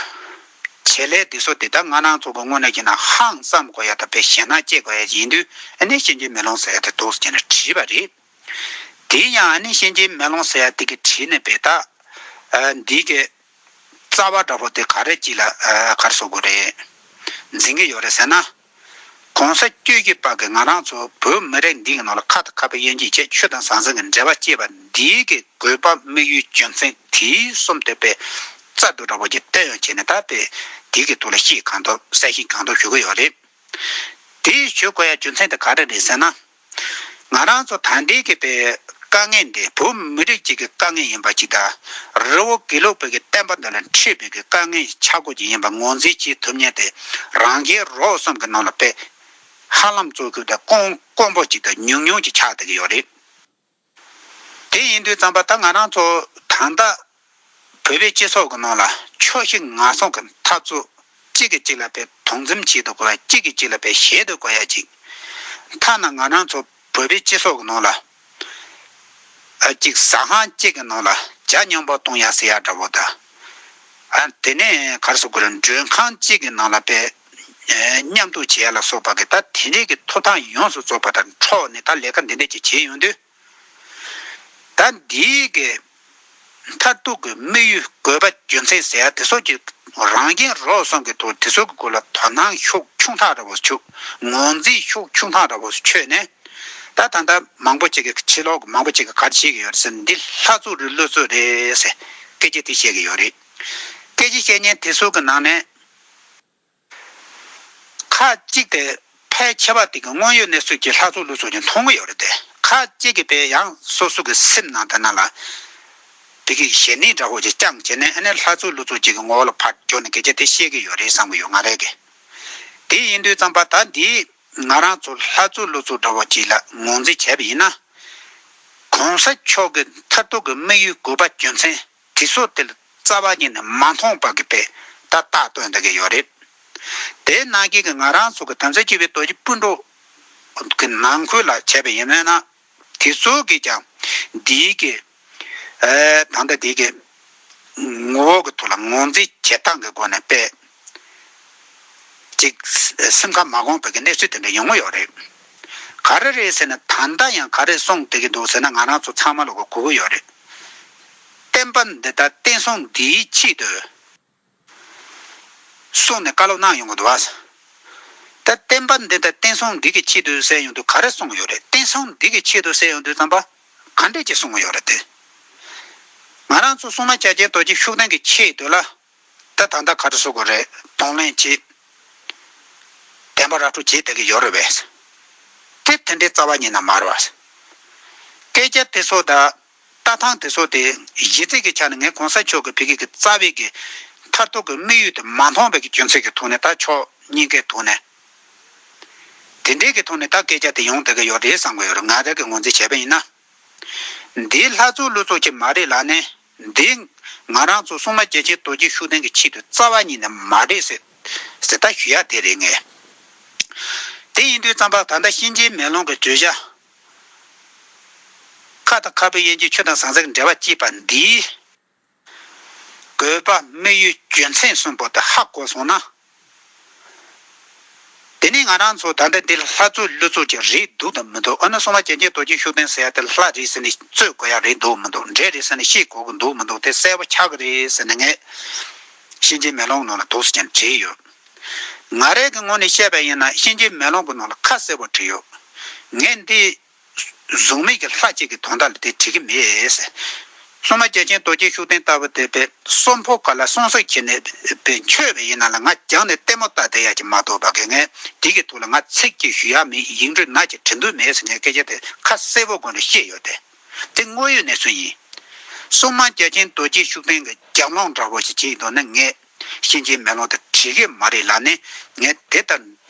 བྱེད་ལས་དེ་ཚོ་དེ་ད་ང་རང་ཚོ་གི་དངོས་གནས་བྱས་ན་ཧང་བསམ་དགོས་ཡ། ད་དཔེ་ཞེད་སྣང་སྐྱེ་དགོས་ཡ་ཡིན་དུས། ཨ་ནི་ཤན་འབྱེད་མེ་ལོང་ཟེར་ཡ་དེ་འདུག་སེ་བྱས་ནས་བྲིས་པ་རེད། དེ་ཡང་ཨ་ནི་ཤན་འབྱེད་མེ་ལོང་ཟེར་ཡ་དེ་གི་བྲིས་ནས་དཔེ་ད་ཨ་འདི་གི་རྩ་བ་འདྲ་པོ་དེ་ག་རེ་ཅིག་ལ་ཨ་ག་རེ་ཟེར་དགོས་རེད། འཛིན་གྱི་ཡོད་རེད་ཟེར་ན། གོང་ས་བཅུ་བཞི་པ་གིས་ང་རང་ཚོ་བོད་མི་རིགས་འདི་གི་ནང་ལ་ཁ་དང་ཁ་ཕུ་དབྱེ་འབྱེད་བྱས། ཆོས་དང་ཟང་ཟིང་གི་འབྲེལ་བ་བཅད་པ་འདིའི་གི་དགོས་པ་དམིགས་ཡུལ་རྒྱུ་མཚན་དེའི་གསུམ་དེ་དཔེ་རྩལ་དུ་འདྲ་པོ་ཅིག་བསྟན་ཡོང་བྱས་ནས། ད་དཔེ་དེའི་གི་ཐོག་ལ་བཤད་གང་ཐུབ་གསལ་བཤད་གང་ཐུབ་ཞུ་གི་ཡོད་རེད། དེ་ཞུ་དགོས་ཡ་རྒྱུ་མཚན་དེ་ག་རེ་རེད་ཟེར་ན། ང་རང་ཚོ་ད་ལྟའི་གི་དཔེ་དཀའ་ངལ་འདི་བོད་མི་རིགས་གཅིག་གི་དཀའ་ངལ་ཡིན་པ་ཅིག་དང་། རི་བོ་དགེ་ལུགས་པའི་གི་བསྟན་པ་འདི་ལ་འཕྲད་པའི་གི་དཀའ་ངལ་ཆག་སྒོ་ཅིག་ཡིན་པ་ངོས་འཛིན་བྱེད་ཐུབ་མཁན་དེ་རང་རྒྱལ་རོགས་གསུམ་གི་ནང་ལ་དཔེ་ཧ་ལམ་གཙོ་ཆེ་དང་དཀོན་དཀོན་པོ་ཅིག་དང་ཉུང་ཉུང་ཅིག་ཆགས་བསྡད་ཀྱི་ཡོད་རེད། དེ་ཡིན་དུས་ཙམ་པ་ད་ང་རང་ཚོ་ད་ལྟ་བོད་པའི་སྤྱི་ཚོགས་ཀྱི་ནང་ལ་ཕྱོགས་བཞི་ངོས་གསུམ་གྱི་འཐབ་རྩོད། གཅིག་གིས་གཅིག་ལ་དཔེ་དོ་འཛེམ་བྱེད་དུ་དགོས་ཡ། གཅིག་གིས་གཅིག་ལ་དཔེ་ཞེད་དུ་དགོས་ཡ་ཅིག་ཐ་ན་ང་རང་ཚོ་བོད་པའི་སྤྱི་ཚོགས་ཀྱི་ནང་ལ་ཨ་གཅིག་ཟ་ཁང་གཅིག་གི་ནང་ལ་ཇ་མཉམ་པོ་གཏོང་ཡ་ཟེར་ཡ་འདྲ་པོ་དང་། ཨ་དེ་ནས་ག་རེ་ཟེར་དགོས་རེད། མགྲོན་ཁང་གཅིག་གི་ནང་ལ་དཔེ་ཨ་མཉམ་དུ་བྱེད་ཡ་ལ་སོགས་པ་གི་ད་དེ་འདྲའི་གི་ཐོབ་ཐང་ཡོངས་སུ་རྫོགས་པ་དང་འཕྲོག་ནས་ད་ལས་ཀ་འདི་འདྲ་ཅིག་བྱེད་ཡོང་དུས། ད་འདིའི་གི་མཐར་ཐུག་གི་དམིགས་ཡུལ་དགོས་པ་རྒྱུ་མཚན་ཟེར་ཡ་དེ་ཚོ་གི་རང་འགན་རོགས་གསུམ་གི་ཐོག་དེ་ཚོ་གི་སྐོར་ལ་དོ་སྣང་ཤུགས་ཆུང་ཐག་འདྲ་པོ་བྱུང་། ངོས་འཛིན་ཤུགས་ཆུང་ཐག་འདྲ་པོ་བྱས་ནས། ད་ད་ལྟ་མང་པོ་ཅིག་གི་ཕྱི་ལོགས་ཀྱི་མང་པོ་ཅིག་གིས་ག་རེ་བཤད་ཀྱི་ཡོད་རེད་ཟེར་ན། འདི་ལྷ་རྫུ་རེད་ཀླུ་རྫུ་རེད་ཟེར་སྐད་ཆ་དེ་བཤད་ཀྱི་ཡོད་རེད། སྐད་ཆ་བཤད་མཁན་དེ་ཚོ་གི་ནང་ནས། ཁ་ཅིག་དེ་ཕལ་ཆེ་བ་དེ་གི་དངོས་ཡོད་གནས་ཚུལ་གྱི་ལྷ་རྫུ་ཀླུ་རྫུ་ཅིག་མཐོང་གི་ཡོད་རེད་དེ། ཁ་ཅིག་གིས་དཔེ་ཡང་སོ་སོ་གི་སེམས་ནང་དེ་ན་ལ་དེ་གི་ཞེ་ནད་འདྲ་པོ་ཅིག་བཅངས་བྱས་ནས། ཨ་ནི་ལྷ་རྫུ་ཀླུ་རྫུ་ཅིག་གི་ངོ་བོ་ལ་ཕར་འགྱོ་ནས་སྐད་ཆ་དེ་བཤད་ཀྱི་ཡོད་རེད་བསམ་གྱི་ཡོད། ང་རང་གིས། དེ་ཡིན་དུས་ཙམ་པ་ད་འདི་ང་རང་ཚོ་ལྷ་རྫུ་ཀླུ་རྫུ་འདྲ་པོ་ཅིག་ལ་ངོས་འཛིན་བྱས་པ་ཡིན་ན། གོང་ས་མཆོག་གི་མཐར་ཐུག་གི་དམིགས་ཡུལ་དགོས་པ་རྒྱུ་མཚན་དེ་ཚོ་དེ་ལ་རྩ་བ་ཉིད་ནས་མ་མཐོང་བ་གི་དཔེ་ད་རྟགས་སྟོན་བསྡད་ཀྱི་ཡོད་རེད། དེ་ནང་གི་གི་ང་རང་ཚོ་གི་དམ་ཚིག་ཆེ་བའི་རྡོ་རྗེ་སྤུན་གྲོགས་ཀྱི་ནང་ཁུལ་ལ་བྱས་པ་ཡིན་ན། དེ་ཚོ་གིས་ཀྱང་འདིའི་གི་ཨེ་ད་ལྟ་འདི་གི་ངོ་བོ་གི་ཐོག་ལ་ངོས་འཛིན་བྱེད་སྟངས་ཀྱི་སྒོ་ནས་དཔེ་ཅིག་སེམས་ཁ་མ་འགོངས་པའི་གི་གནས་ཚུལ་དེ་འདྲ་ཡོང་གི་ཡོད་རེད། ག་རེ་རེད་ཟེར་ན། ད་ལྟ་ཡང་ག་རེ་གསུངས་བསྡད་ཀྱི་འདུག་ཟེར་ན། ང་རང་ཚོ་ཚང་མ་ལ་གོ་གོ་གི་ཡོད་རེད། བསྟན་པ་འདི་དང་བསྟན་སྲུང་འདིའི་ཆེད་དུ་གསུངས་ནས་བཀའ་སློབ་གནང་ཡོང་གི་འདུག་བ། ད་བསྟན་པ་འདི་དང་བསྟན་སྲུང་འདི་གི་ཆེད་དུ་ཟེར་ཡོང་དུས་ག་རེ་གསུངས་ཡོད་རེད། བསྟན་སྲུང་འདི་གི་ཆེད་དུ་ཟེར་ཡོང་དུས་ཙམ་པ་ག་འདྲས་ཅིག་གསུངས་ཡོད་རེད་དེ། ང་རང་ཚོ་སྲུང་མ་རྒྱལ་ཆེན་རྡོ་རྗེ་ཤུགས་ལྡན་གྱི་ཆེད་དུ་ལ། ད་ད་ལྟ་ག་རེ་ཟེར་དགོས་རེད། གདོང་ལེན་བྱེད། བདེན་པ་ར་སྤྲོད་བྱེད་བསྡད་ཀྱི་ཡོད་རེད་པས། དེ་དེ་འདྲའི་རྩ་བ་ཉིད་ནས་མ་རེད་པ། སྐད་ཆ་དེ་ཚོ་དང་ལྟ་སྟངས་དེ་ཚོ་དེ་གཞི་རྩའི་གི་ཆ་ནས་ངས་གོང་ས་མཆོག་གི་བོད་ཀྱི་གི་རྩ་བའི་གི་མཐར་ཐུག་གི་དམིགས་ཡུལ་དེ་མ་མཐོང་བའི་གི་རྒྱུ་མཚན་གྱི་ཐོག་ནས། ད་ཕྱོགས་གཉིས་ཀའི་ཐོག་ནས་དེ་འདྲའི་གི་ཐོག་ནས་ད་སྐད་ཆ་དེ་ཡོང་བསྡད་ཀྱི་ཡོད་རེད་བསམ་གྱི་ཡོད་རེད། ང་རང་གི་ངོས་འཛིན་བྱས་པ་ཡིན་ན། འདི་ལྷ་ཚོགས་ཀླུ་ཚོགས་ཀྱི་མ་རེད་ལབ་ནས། འདི་ང་རང་ཚོ་སྲུང་མ་རྒྱལ་ཆེན་རྡོ་རྗེ་ཤུགས་ལྡན་གྱི་ཆེད་དུ་རྩ་བ་ཉིད་ནས་མ་རེད་ཟེར་ཟེར་ད་ཞུ་ཡ་དེ་རེད། ངས་དེ་ཡིན་དུས་ཙམ་པ་ད་ལྟ་གཤིན་རྗེའི་མེ་ལོང་གི་བརྗོད་བྱ། ཁ་དང་ཁ་བུབ་དབྱེ་འབྱེད། ཆུ་དང་ཟང་ཟིང་འབྲེལ་བ་བཅད་པ་འདིའི་དགོས་པ་དམིགས་ཡུལ་རྒྱུ་མཚན་གསུམ་པོ་དེ་ཧ་གོ་སོང་ན། དེ་ནས་ང་རང་ཚོ་ད་ལྟ་འདི་ལྷ་ཚོགས་ཀླུ་ཚོགས་ཀྱི་རེད་འདུག་དང་མི་འདུག་ཨ་ནི་སྲུང་མ་རྒྱལ་ཆེན་རྡོ་རྗེ་ཤུགས་ལྡན་ཟེར་ཡ་དེ་ལྷ་རེད་ཟེར་ནས་རྩོད་དགོས་ཡ་རེད་འདུག་མི་འདུག་འདྲེ་རེད་ཟེར་ནས་བཤད་དགོས་ཀྱི་འདུག་མི་འདུག་དེ་གསལ་པོ་ཆགས་ཀྱི་རེད་ཟེར་ནས་ངས་གཤིན་རྗེའི་མེ་ལོང་ནང་ལ་འདུག་སེ་ཀྱང་བྲིས་ཡོད། ང་རང་གི་ངོས་ནས་བཤད་པ་ཡིན་ན། གཤིན་རྗེའི་མེ་ལོང་གི་ནང་ལ་ཁ་གསལ་པོ་བྲིས་ཡོད། ངས་འདི་གཟུགས་མེད་ཀྱི་ལྷ་གཅིག་གི་དོན་དག་ལ་དེ་བྲིས་ཀྱི་མེད་ཟེར། སྲུང་མ་རྒྱལ་ཆེན་རྡོ་རྗེ་ཤུགས་ལྡན་ལྟ་བུ་དེ་པའི་གསོན་པོ་ག་ལ་གསོན་སྲེག་བྱས་ནས་པའི་མཆོད་པ་ཡིན་ན་ལ། ང་རྒྱང་ནས་ལྟད་མོ་ལྟ་བསྡད་ཡ་ཅིག་མ་གཏོགས་པ་གི་ངས་དེ་གི་ཐོག་ལ་ང་ཚིག་ཅིག་ཞུ་ཡ་མེད། ཡིག་འབྲུ་སྣ་གཅིག་བྲི་འདོད་མེད་ཟེར་ནས་སྐད་ཆ་དེ་ཁ་གསལ་པོ་སྒོ་ནས་བཤད་ཡོད་དེ། དེ་དངོས་ཡོད་གནས་ཚུལ་ཡིན། སྲུང་མ་རྒྱལ་ཆེན་རྡོ་རྗེ་ཤུགས་ལྡན་གྱི་རྒྱབ་ལོང་འདྲ་བོ་ཞིག་བྱས་ཡོད་ན། ངས་གཤིན་རྗེའི་མེ་ལོང་དེ་བྲིས་ཀྱི་མ་རེད་ལབ་ནས། ངས་དེ་ལྟར་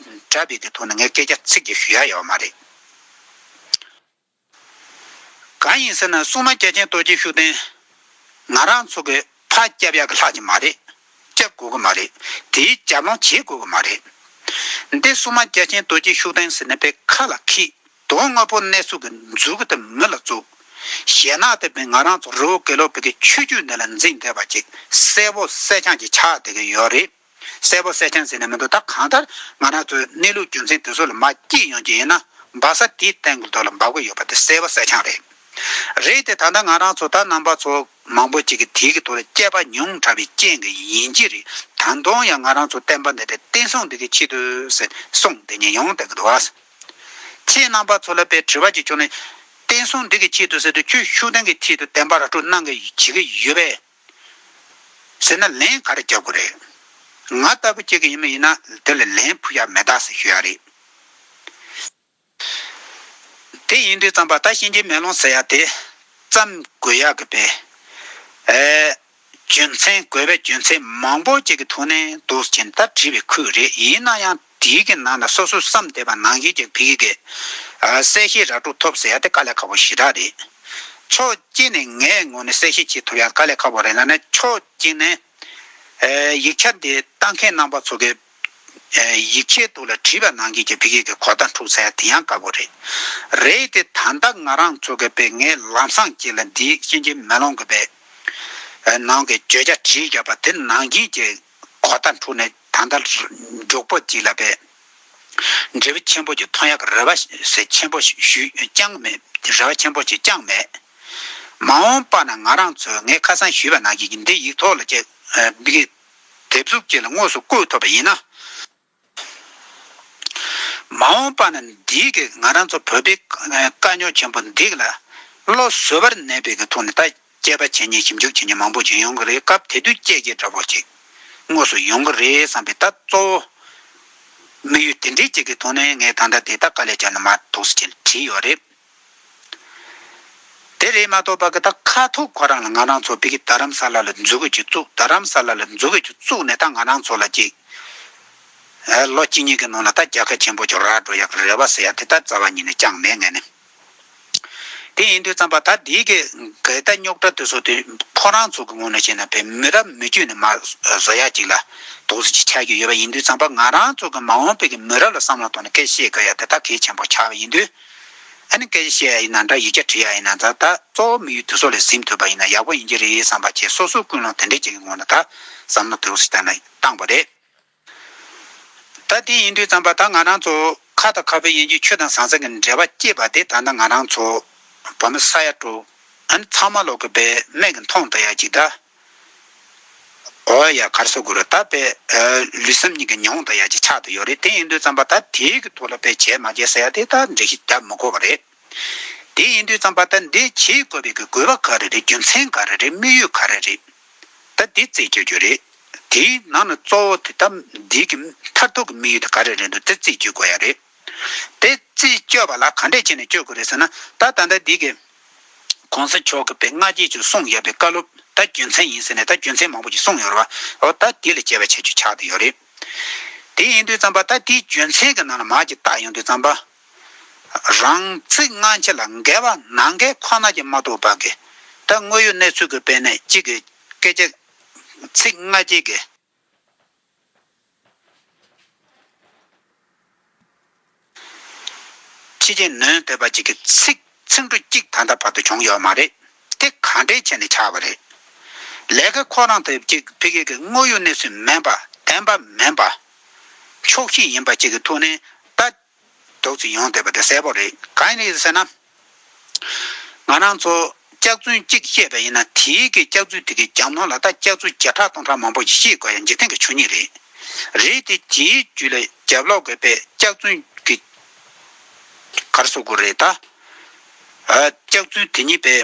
འདྲ་བའི་གི་ཐོག་ནས་ངས་སྐད་ཆ་ཚིག་ཅིག་ཞུ་ཡ་ཡོད་མ་རེད། གང་ཡིན་ཟེར་ན། སྲུང་མ་རྒྱལ་ཆེན་རྡོ་རྗེ་ཤུགས་ལྡན་ང་རང་ཚོ་གི་ཕར་རྒྱབ་ཡག་གི་ལྷ་ཅིག་མ་རེད། རྒྱབ་དགོས་ཀྱི་མ་རེད། དེའི་རྒྱབ་ལོང་བྱེད་དགོས་ཀྱི་མ་རེད། འདི་སྲུང་མ་རྒྱལ་ཆེན་རྡོ་རྗེ་ཤུགས་ལྡན་ཟེར་ནས་པའི་ཁ་ལ་འཁྱེར། དོན་དངོས་པོ་གནས་ཚུལ་གྱི་མཛུབ་གུ་དེ་མི་ལ་བཙུགས། ཞེད་སྣང་དེ་པའི་ང་རང་ཚོ་རི་བོ་དགེ་ལུགས་པའི་གི་ཆོས་བརྒྱུད་འདི་ལ་འཛིན་བསྡད་པ་ཅིག་གསལ་པོ་གསལ་རྐྱང་ཅིག་ཆགས་བསྡད་ཀྱི་ཡོད་རེད། གསལ་པོ་གསལ་རྐྱང་ཟེར་ནས་མི་འདུག་ད་གང་ལྟར་ང་རང་ཚོའི་གནས་ལུགས་རྒྱུ་མཚན་དེ་ཚོ་ལ་མར་སྐྱེལ་ཡོང་རྒྱུ་ཡིན་ན། སྦ་གསང་དེའི་སྟེང་གི་ཐོག་ལ་འབབ་ཀྱི་ཡོད་པ་དེ་གསལ་པོ་གསལ་རྐྱང་རེད། རེད་དེ། ད་ལྟ་ང་རང་ཚོ་ད་རྣམ་པ་ཚོ་མང་པོ་ཅིག་གིས་དེའི་གི་ཐོག་ལ་དཔྱད་པ་ཉུང་དྲགས་པའི་རྐྱེན་གྱིས་ཡིན་གྱི་རེད། ད་དུང་ཡང་ང་རང་ཚོ་བསྟན་པ་འདི་དེ་བསྟན་སྲུང་འདི་གི་ཆེད་དུ་ཟེར་གསུངས་བསྡད་མཁན་ཡོང་བསྡད་ཀྱི་འདུག་བ། ཁྱེད་རྣམ་པ་ཚོ་ལ་དཔེ་དྲི་བ་ཅིག་བྱུང་ནས། བསྟན་སྲུང་འདི་གི་ཆེད་དུ་ཟེར་དུས། ཁྱོད་ཤུགས་ལྡན་གྱི་ཆེད་དུ་བདེན་པ་ར་སྤྲོད་གནང་གི་བྱེད་ཀྱི་ཡོད་པས་ཟེར་ན། ལན་ག་རེ་རྒྱག་དགོས་རེད། ང་ལྟ་བུ་ཅིག་གི་ཡིན་པ་ཡིན་ན་དེ་ལ་ལན་ཕུལ་ཡ་མེད་ད་ཟེར་ཞུ་ཡ་རེད། དེ་ཡིན་དུས་ཙམ་པ་ད་གཤིན་རྗེའི་མེ་ལོང་ཟེར་ཡ་དེ་བརྩམས་དགོས་ཡག་གི་པའི་ཨེ་རྒྱུ་མཚན། དགོས་པའི་རྒྱུ་མཚན་མང་པོ་ཅིག་གི་ཐོག་ནས་འདུག་ཟེར་ད་བྲིས་པའི་ཁུལ་རེད། ཡིན་ན་ཡང་དེའི་གི་ནང་ན་སོ་སོས་བསམ་བསྡད་པ་ནང་བཞིན་གྱི་བོད་ཡིག་གི་ཨ་གསལ་བཤད་ར་སྤྲོད་ཐོབ་ཟེར་ཡ་དེ་དཀའ་ལས་ཁག་པོ་ཞེ་དྲག་རེད། ཕྱོགས་གཅིག་ནས་ངའི་ངོས་ནས་གསལ་བཤད་བྱེད་ཐུབ་ཡ་དཀའ་ལས་ཁག་པོ་རེད་ལབ་ན། ཕྱོགས་གཅིག་ནས་ཨེ་ཡིག་ཆ་འདི་ལྟ་མཁན་རྣམ་པ་ཚོ་གི་ཨེ་ཡིག་ཆའི་ཐོག་ལ་བྲིས་པ་ནང་བཞིན་གྱི་བོད་ཡིག་གི་གོ་བརྡ་འཕྲོད་ཟེར་ཡ་དེ་ཡང་དཀའ་པོ་རེད། རེད་དེ། ད་ལྟ་ང་རང་ཚོ་གི་པའི་ངས་ལམ་སང་ཅིག་ལ་འདིའི་གཤིན་རྗེའི་མེ་ལོང་གི་པའི་ཨེ་ནང་གི་བརྗོད་བྱ་བྲིས་བཞག་པ་དེ་ནང་བཞིན་གྱི་གོ་བརྡ་འཕྲོད་ནས། ད་ལྟ་མགྱོགས་པོ་ཅིག་ལ་པའི་འབྲས་བུ་ཆེན་པོ་ཅིག་མཐོང་ཡག་གི་རེ་བ་ཞིག་ཆེན་པོ་ཞིག་ཅང་མེད། རེ་བ་ཆེན་པོ་ཅིག་ཅང་མེད། མ་འོངས་པ་ན་ང་རང་ཚོས་ངས་ཁ་སང་ཞུས་པ་ནང་བཞིན་གྱི་འདི་ཡིག་ཐོག་ལ་ཅིག་ཨ་འདི་གི་དེབ་གཟུགས་ཅིག་ལ་དངོས་སུ་བཀོད་ཐུབ་པ་ཡིན་ན། མ་འོངས་པ་ན་འདིའི་གི་ང་རང་ཚོ་བོད་པའི་དཀའ་རྙོག་ཆེན་པོ་འདི་ལ་བློ་བཟོད་པ་མེད་པའི་གི་ཐོག་ནས་ད་དཔྱད་པ་བྱེད་མཁན། ཞིབ་འཇུག་བྱེད་མཁན་མང་པོ་ཅིག་ཡོང་གི་རེད། སྐབས་དེ་དུས་དཔྱད་བརྗོད་འདྲ་པོ་ཅིག་དངོས་སུ་ཡོང་གི་རེད་བསམ་པའི། ད་གཙོ་བོ་དམིགས་ཡུལ་དེ་འདྲའི་ཅིག་གི་ཐོག་ནས་ངས་ད་ལྟ་དེ་ད་དཀའ་ལས་བརྒྱབ་ནས་མར་འདུག་སེ་བྲིས་ཡོད་རེད། དེ་རེད་མ་གཏོགས་པ་གི་ད་ཁ་ཐུག་ཁོ་རང་ལ་ང་རང་ཚོ་བོད་ཀྱི་རྡ་རམ་ས་ལ་ལ་མཛུབ་གུ་ཅིག་བཙུགས། རྡ་རམ་ས་ལ་ལ་མཛུབ་གུ་ཅིག་བཙུགས་ནས་ད་ང་རང་ཚོ་ལ་ཅིག་ཨ་ལོ་གཅིག་གཉིས་ཀྱི་ནང་ལ་ད་རྒྱལ་ཁ་ཆེན་པོ་ཅིག་རག་འགྲོ་ཡག་གི་རེ་བ་ཟེར་ཡ་དེ་ད་རྩ་བ་ཉིད་ནས་ཅང་མེད། ངས་ནི་ དེ་ཡིན་དུས་ཙམ་པ་ད་འདི་གི་འགལ་ཟླ་རྙོག་དྲ་དེ་ཚོ་དེ་ཁོ་རང་ཚོ་གི་ངོས་ནས་བྱས་ན་བས་མི་རབས་མི་རྒྱུད་ནས་མར་བཟོ་ཡག་ཅིག་ལ་འདུག་སེ་ཅིག་ཆགས་ཀྱི་ཡོད་པ་ཡིན་དུས་ཙམ་པ་ང་རང་ཚོ་གི་མ་འོངས་པའི་གི་མི་རབས་ལ་བསམ་བློ་གཏོང་ནས་སྐད་ཆ་བཤད་དགོས་ཡ་དེ་ད་གལ་ཆེན་པོ་ཆགས་པ་ཡིན་དུས། ཨ་ནི་སྐད་ཆ་བཤད་ཡ་ཡིན་ན་འདྲ། ཡིག་ཆ་འབྲི་ཡ་ཡིན་ན་འདྲ། ད་གཙོ་བོ་དམིགས་ཡུལ་དེ་ཚོ་ལ་གཟིམ་ཐུབ་པ་ཡིན་ན་ཡག་པོ་ཡིན་གྱི་རེད་བསམ་པ་བྱས། སོ་སོའི་ཀུན་སློང་དེ་འདྲས་ཅིག་གི་ངོས་ནས་ད་བསམ་བློ་དེ་འདུག་སེ་བཏང་ནས་བཏང་པ་རེད། ད་དེ་ཡིན་དུས་ཙམ་པ་ད་ང་རང་ཚོ་ཁ་དང་ཁ་བའི་ཡིན་གྱི་ཆོས་དང་ཟང་ཟིང་གི་འབྲེལ་བ་སྐྱེས་པ་དེ་ད་ལྟ་ང་རང་ཚོ་བོད་མི་ས་ཡ་དྲུག་ཨ་ནི་ཚང་མ་ལོག་གི་པའི་སྨན་གྱི་མཐོང་ད་ཡ་ཅིག་ད། འོ་ཡ་གར་སོ་གུ་རུ་ད་པའི་ལུས་སེམས་གཉིས་ཀྱི་མྱོང་ད་ཡ་ཅིག་ཆགས་ཏུ་ཡོད་རེད། དེ་ཡིན་དུས་ཙམ་པ་ད་དེའི་གི་ཐོག་ལ་པའི་བྱས་མ་བྱས་ཟེར་ཡ་དེ་ད་འགྲེལ་བཤད་རྒྱབ་མི་དགོས་པ་རེད། དེ་ཡིན་དུས་ཙམ་པ་ད་འདི་བྱེད་དགོས་པའི་གི་དགོས་པ་ག་རེ་རེད། རྒྱུ་མཚན་ག་རེ་རེད། དམིགས་ཡུལ་ག་རེ་རེད། ད་འདི་རྩད་གཅོད་རྒྱུ་རེད། དེའི་ནང་ནས་གཙོ་བོ་དེ་ད་འདི་གི་མཐར་ཐུག་གི་དམིགས་ཡུལ་དེ་ག་རེ་རེད་འདུག་དེ་རྩད་གཅོད་དགོས་ཡ་རེད། དེ་རྩད་གཅོད་པ་ལ་ག་འདྲས་བྱས་ནས་གཅོད་དགོས་རེད་ཟེར་ན། ད་ད་ལྟ་འདི་གི་གོང་ས་མཆོག་གི་པའི་སྔ་རྗེས་ཀྱི་གསུངས་ཡོད་པའི་བཀའ་སློབ་ད་རྒྱུ་མཚན་ཡིན་ཟེར་ནས་ད་རྒྱུ་མཚན་མང་པོ་ཅིག་གསུངས་ཡོད་རེད་བ། འོ་ད་དེ་ལ་དཔྱད་པ་བྱེད་རྒྱུ་ཆགས་བསྡད་ཡོད་རེད། དེ་ཡིན་དུས་ཙམ་པ་ད་དེའི་རྒྱུ་མཚན་གྱི་ནང་ལ་མར་ཅིག་བལྟ་ཡོང་དུས་ཙམ་པ། རང་ཚིག་སྔ་ཕྱི་ལ་འགལ་བ་ནང་འགལ་ཁོ་ན་ཅིག་མ་གཏོགས་པ་གི་ད་དངོས་ཡོད་གནས་ཚུལ་གྱི་དཔེ་ནས་གཅིག་གི་སྐད་ཆ་ཚིག་སྔ་རྗེས་ཀྱི་ཕྱི་རྗེས་ནོན་བསྡད་པ་གཅིག་གི་ཚིག་ཚིག་འབྲུ་གཅིག་ད་ལྟ་བར་དུ་བྱུང་ཡོད་མ་རེད། དེ་ག་འདྲས་བྱས་ནས་ཆགས་པ་རེད། ལས་ཀ་ཁོ་རང་དེ་གཅིག་ཕ་གི་གི་དངོས་ཡོད་གནས་ཚུལ་མིན་པ། བདེན་པ་མིན་པ། འཁྱོག་བཤད་ཡིན་པ་གཅིག་གི་ཐོག་ནས་ད་འདུག་ཅིག་ཡོང་བསྡད་པ་དེ་གསལ་པོ་རེད། གང་ཡིན་ཟེར་ན། ང་རང་ཚོ་སྐྱག་རྫུན་གཅིག་བཤད་པ་ཡིན་ན་དེའི་གི་སྐྱག་རྫུན་དེ་གི་རྒྱབ་ནང་ལ་ད་སྐྱག་རྫུན་བརྒྱ་ཕྲག་སྟོང་ཕྲག་མང་པོ་ཞིག་བཤད་དགོས་ཡ་འཇིག་རྟེན་གྱི་ཆོས་ཉིད་རེད། རེད་དེ་དེའི་རྒྱུད་ལ་རྒྱབ་ལོགས་དགོས་པའི་སྐྱག་རྫུན་གྱི་གར་སོ་གུ་རེད་ད། ཨ་སྐྱག་རྫུན་དེ་ཉིད་པའི་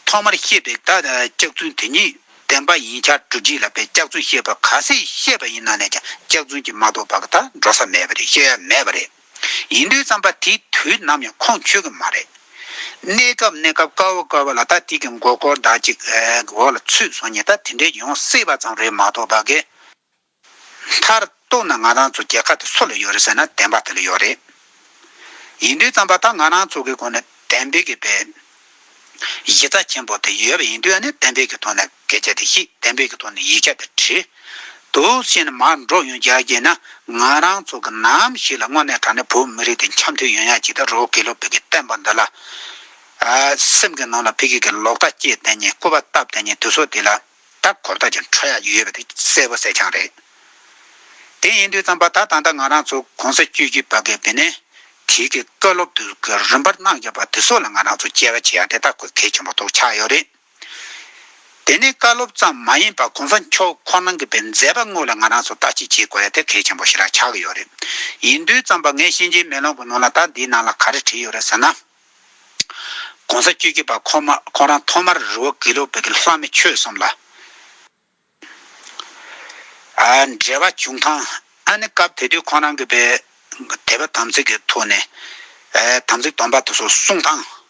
ཐོག་མར་བཤད་པའི་ད་སྐྱག་རྫུན་དེ་ཉིད་བདེན་པ་ཡིན་ཆ་སྒྲུབ་བྱེད་ལ་པའི་སྐྱག་རྫུན་བཤད་པ་ག་ཚད་བཤད་པ་ཡིན་ན་ནས་ཀྱང་སྐྱག་རྫུན་གྱི་མ་གཏོགས་པ་གི་ད་འགྲོ་ས་མེད་པ་རེད། བཤད་ཡ་མེད་པ་རེད། ཡིན་དུས་ཙམ་པ་དེའི་དུས་ནམ་ཡང་ཁོང་ཆོད་གི་མ་རེད། གནས་སྐབས་གནས་སྐབས་དཀའ་བ་དཀའ་བ་ལ་ད་དེ་གི་མགོ་སྐོར་ད་ཅིག་འོག་ལ་ཚུད་སོང་ཉེ་ད་དེ་འདྲའི་ཡོང་སྲིད་པ་ཙམ་རེད་མ་གཏོགས་པ་གི། མཐར་གཏུགས་ན་ང་རང་ཚོ་རྒྱལ་ཁ་དེ་སུ་ལ་ཡོད་རེད་ཟེར་ན་བདེན་པ་དེ་ལ་ཡོད་རེད། ཡིན་དུས་ཙམ་པ་ད་ང་རང་ཚོ་གི་སྒོ་ནས་བདེན་པའི་གི་པའི་གཞི་རྩ་ཆེན་པོ་དེ་ཡོད་པ་ཡིན་དུས་ཨ་ནི་བདེན་པའི་གི་ཐོག་ནས་སྐད་ཆ་དེ་བཤད། བདེན་པའི་གི་ཐོག་ནས་ཡིག་ཆ་དེ་བྲིས། འདུག་བྱས་ནས་མར་འགྲོ་ཡོང་རྒྱུ་ཡིན་ན་ང་རང་ཚོ་གི་ནམ་ཞིག་ལ་དངོས་གནས་དྲང་གནས་བོད་མི་རིགས་དེ་འཆམ་མཐུན་ཡོང་ཡ་ཅིག་ད་རི་བོ་དགེ་ལུགས་པའི་གི་བསྟན་པ་འདི་ལ་ཨ་སེམས་ཀྱི་ནང་ལ་ཕ་གི་གི་ལོག་ལྟ་སྐྱེས་བསྡད་ཉེ་སྐུར་པ་བཏབ་བསྡད་ཉེ་དེ་ཚོ་དེ་ལ། ད་གོ་བརྡ་ཅིག་འཕྲོད་ཡག་ཡོད་པ་དེ་གསལ་པོ་གསལ་རྐྱང་རེད། དེ་ཡིན་དུས་ཙམ་པ་ད་ད་ལྟ་ང་རང་ཚོ་གོང་ས་བཅུ་བཞི་པ་གི་དེ་ནས་དེའི་གི་བཀའ་སློབ་དེ་གི་རིམ་པར་གནང་བཞག་པ་དེ་ཚོ་ལ་ང་རང་ཚོ་དཔྱད་པ་བྱེད་ཡག་དེ་ད་གལ་ཆེན་པོ་ཐོག་ཆགས་ཡོད་རེད། དེ་ནས་བཀའ་སློབ་ཙམ་མ་ཡིན་པར་གོང་ས་མཆོག་ཁོ་རང་གི་པའི་མཛད་པ་དངོས་ལ་ང་རང་ཚོ་བརྟག་དཔྱད་བྱེད་དགོས་ཡ་དེ་གལ་ཆེན་པོ་ཞེ་དྲག་ཆགས་ཀྱི་ཡོད་རེད། ཡིན་དུས་ཙམ་པ་ངས་གཤིན་རྗེའི་མེ་ལོང་གི་ནང་ལ་ད་འདིའི་ནང་ལ་ག་རེ་བྲིས་ཡོད་རེད་ཟེར་ན། གོང་ས་བཅུ་བཞི་པ་ཁོ་མ་ཁོ་རང་ཐོག་མར་རི་བོ་དགེ་ལུགས་པའི་གི་ལྷ་མི་ཆོས་གསུམ་ལ། ཨ་འབྲེལ་བ་བྱུང་སྟངས། ཨ་ནི་སྐབས་དེ་དུས་ཁོ་རང་གི་པའི་དད་པ་དམ་ཚིག་གི་ཐོག་ནས་ཨ་དམ་ཚིག་སྡོམ་པ་དེ་ཚོ་བསྲུང་སྟངས།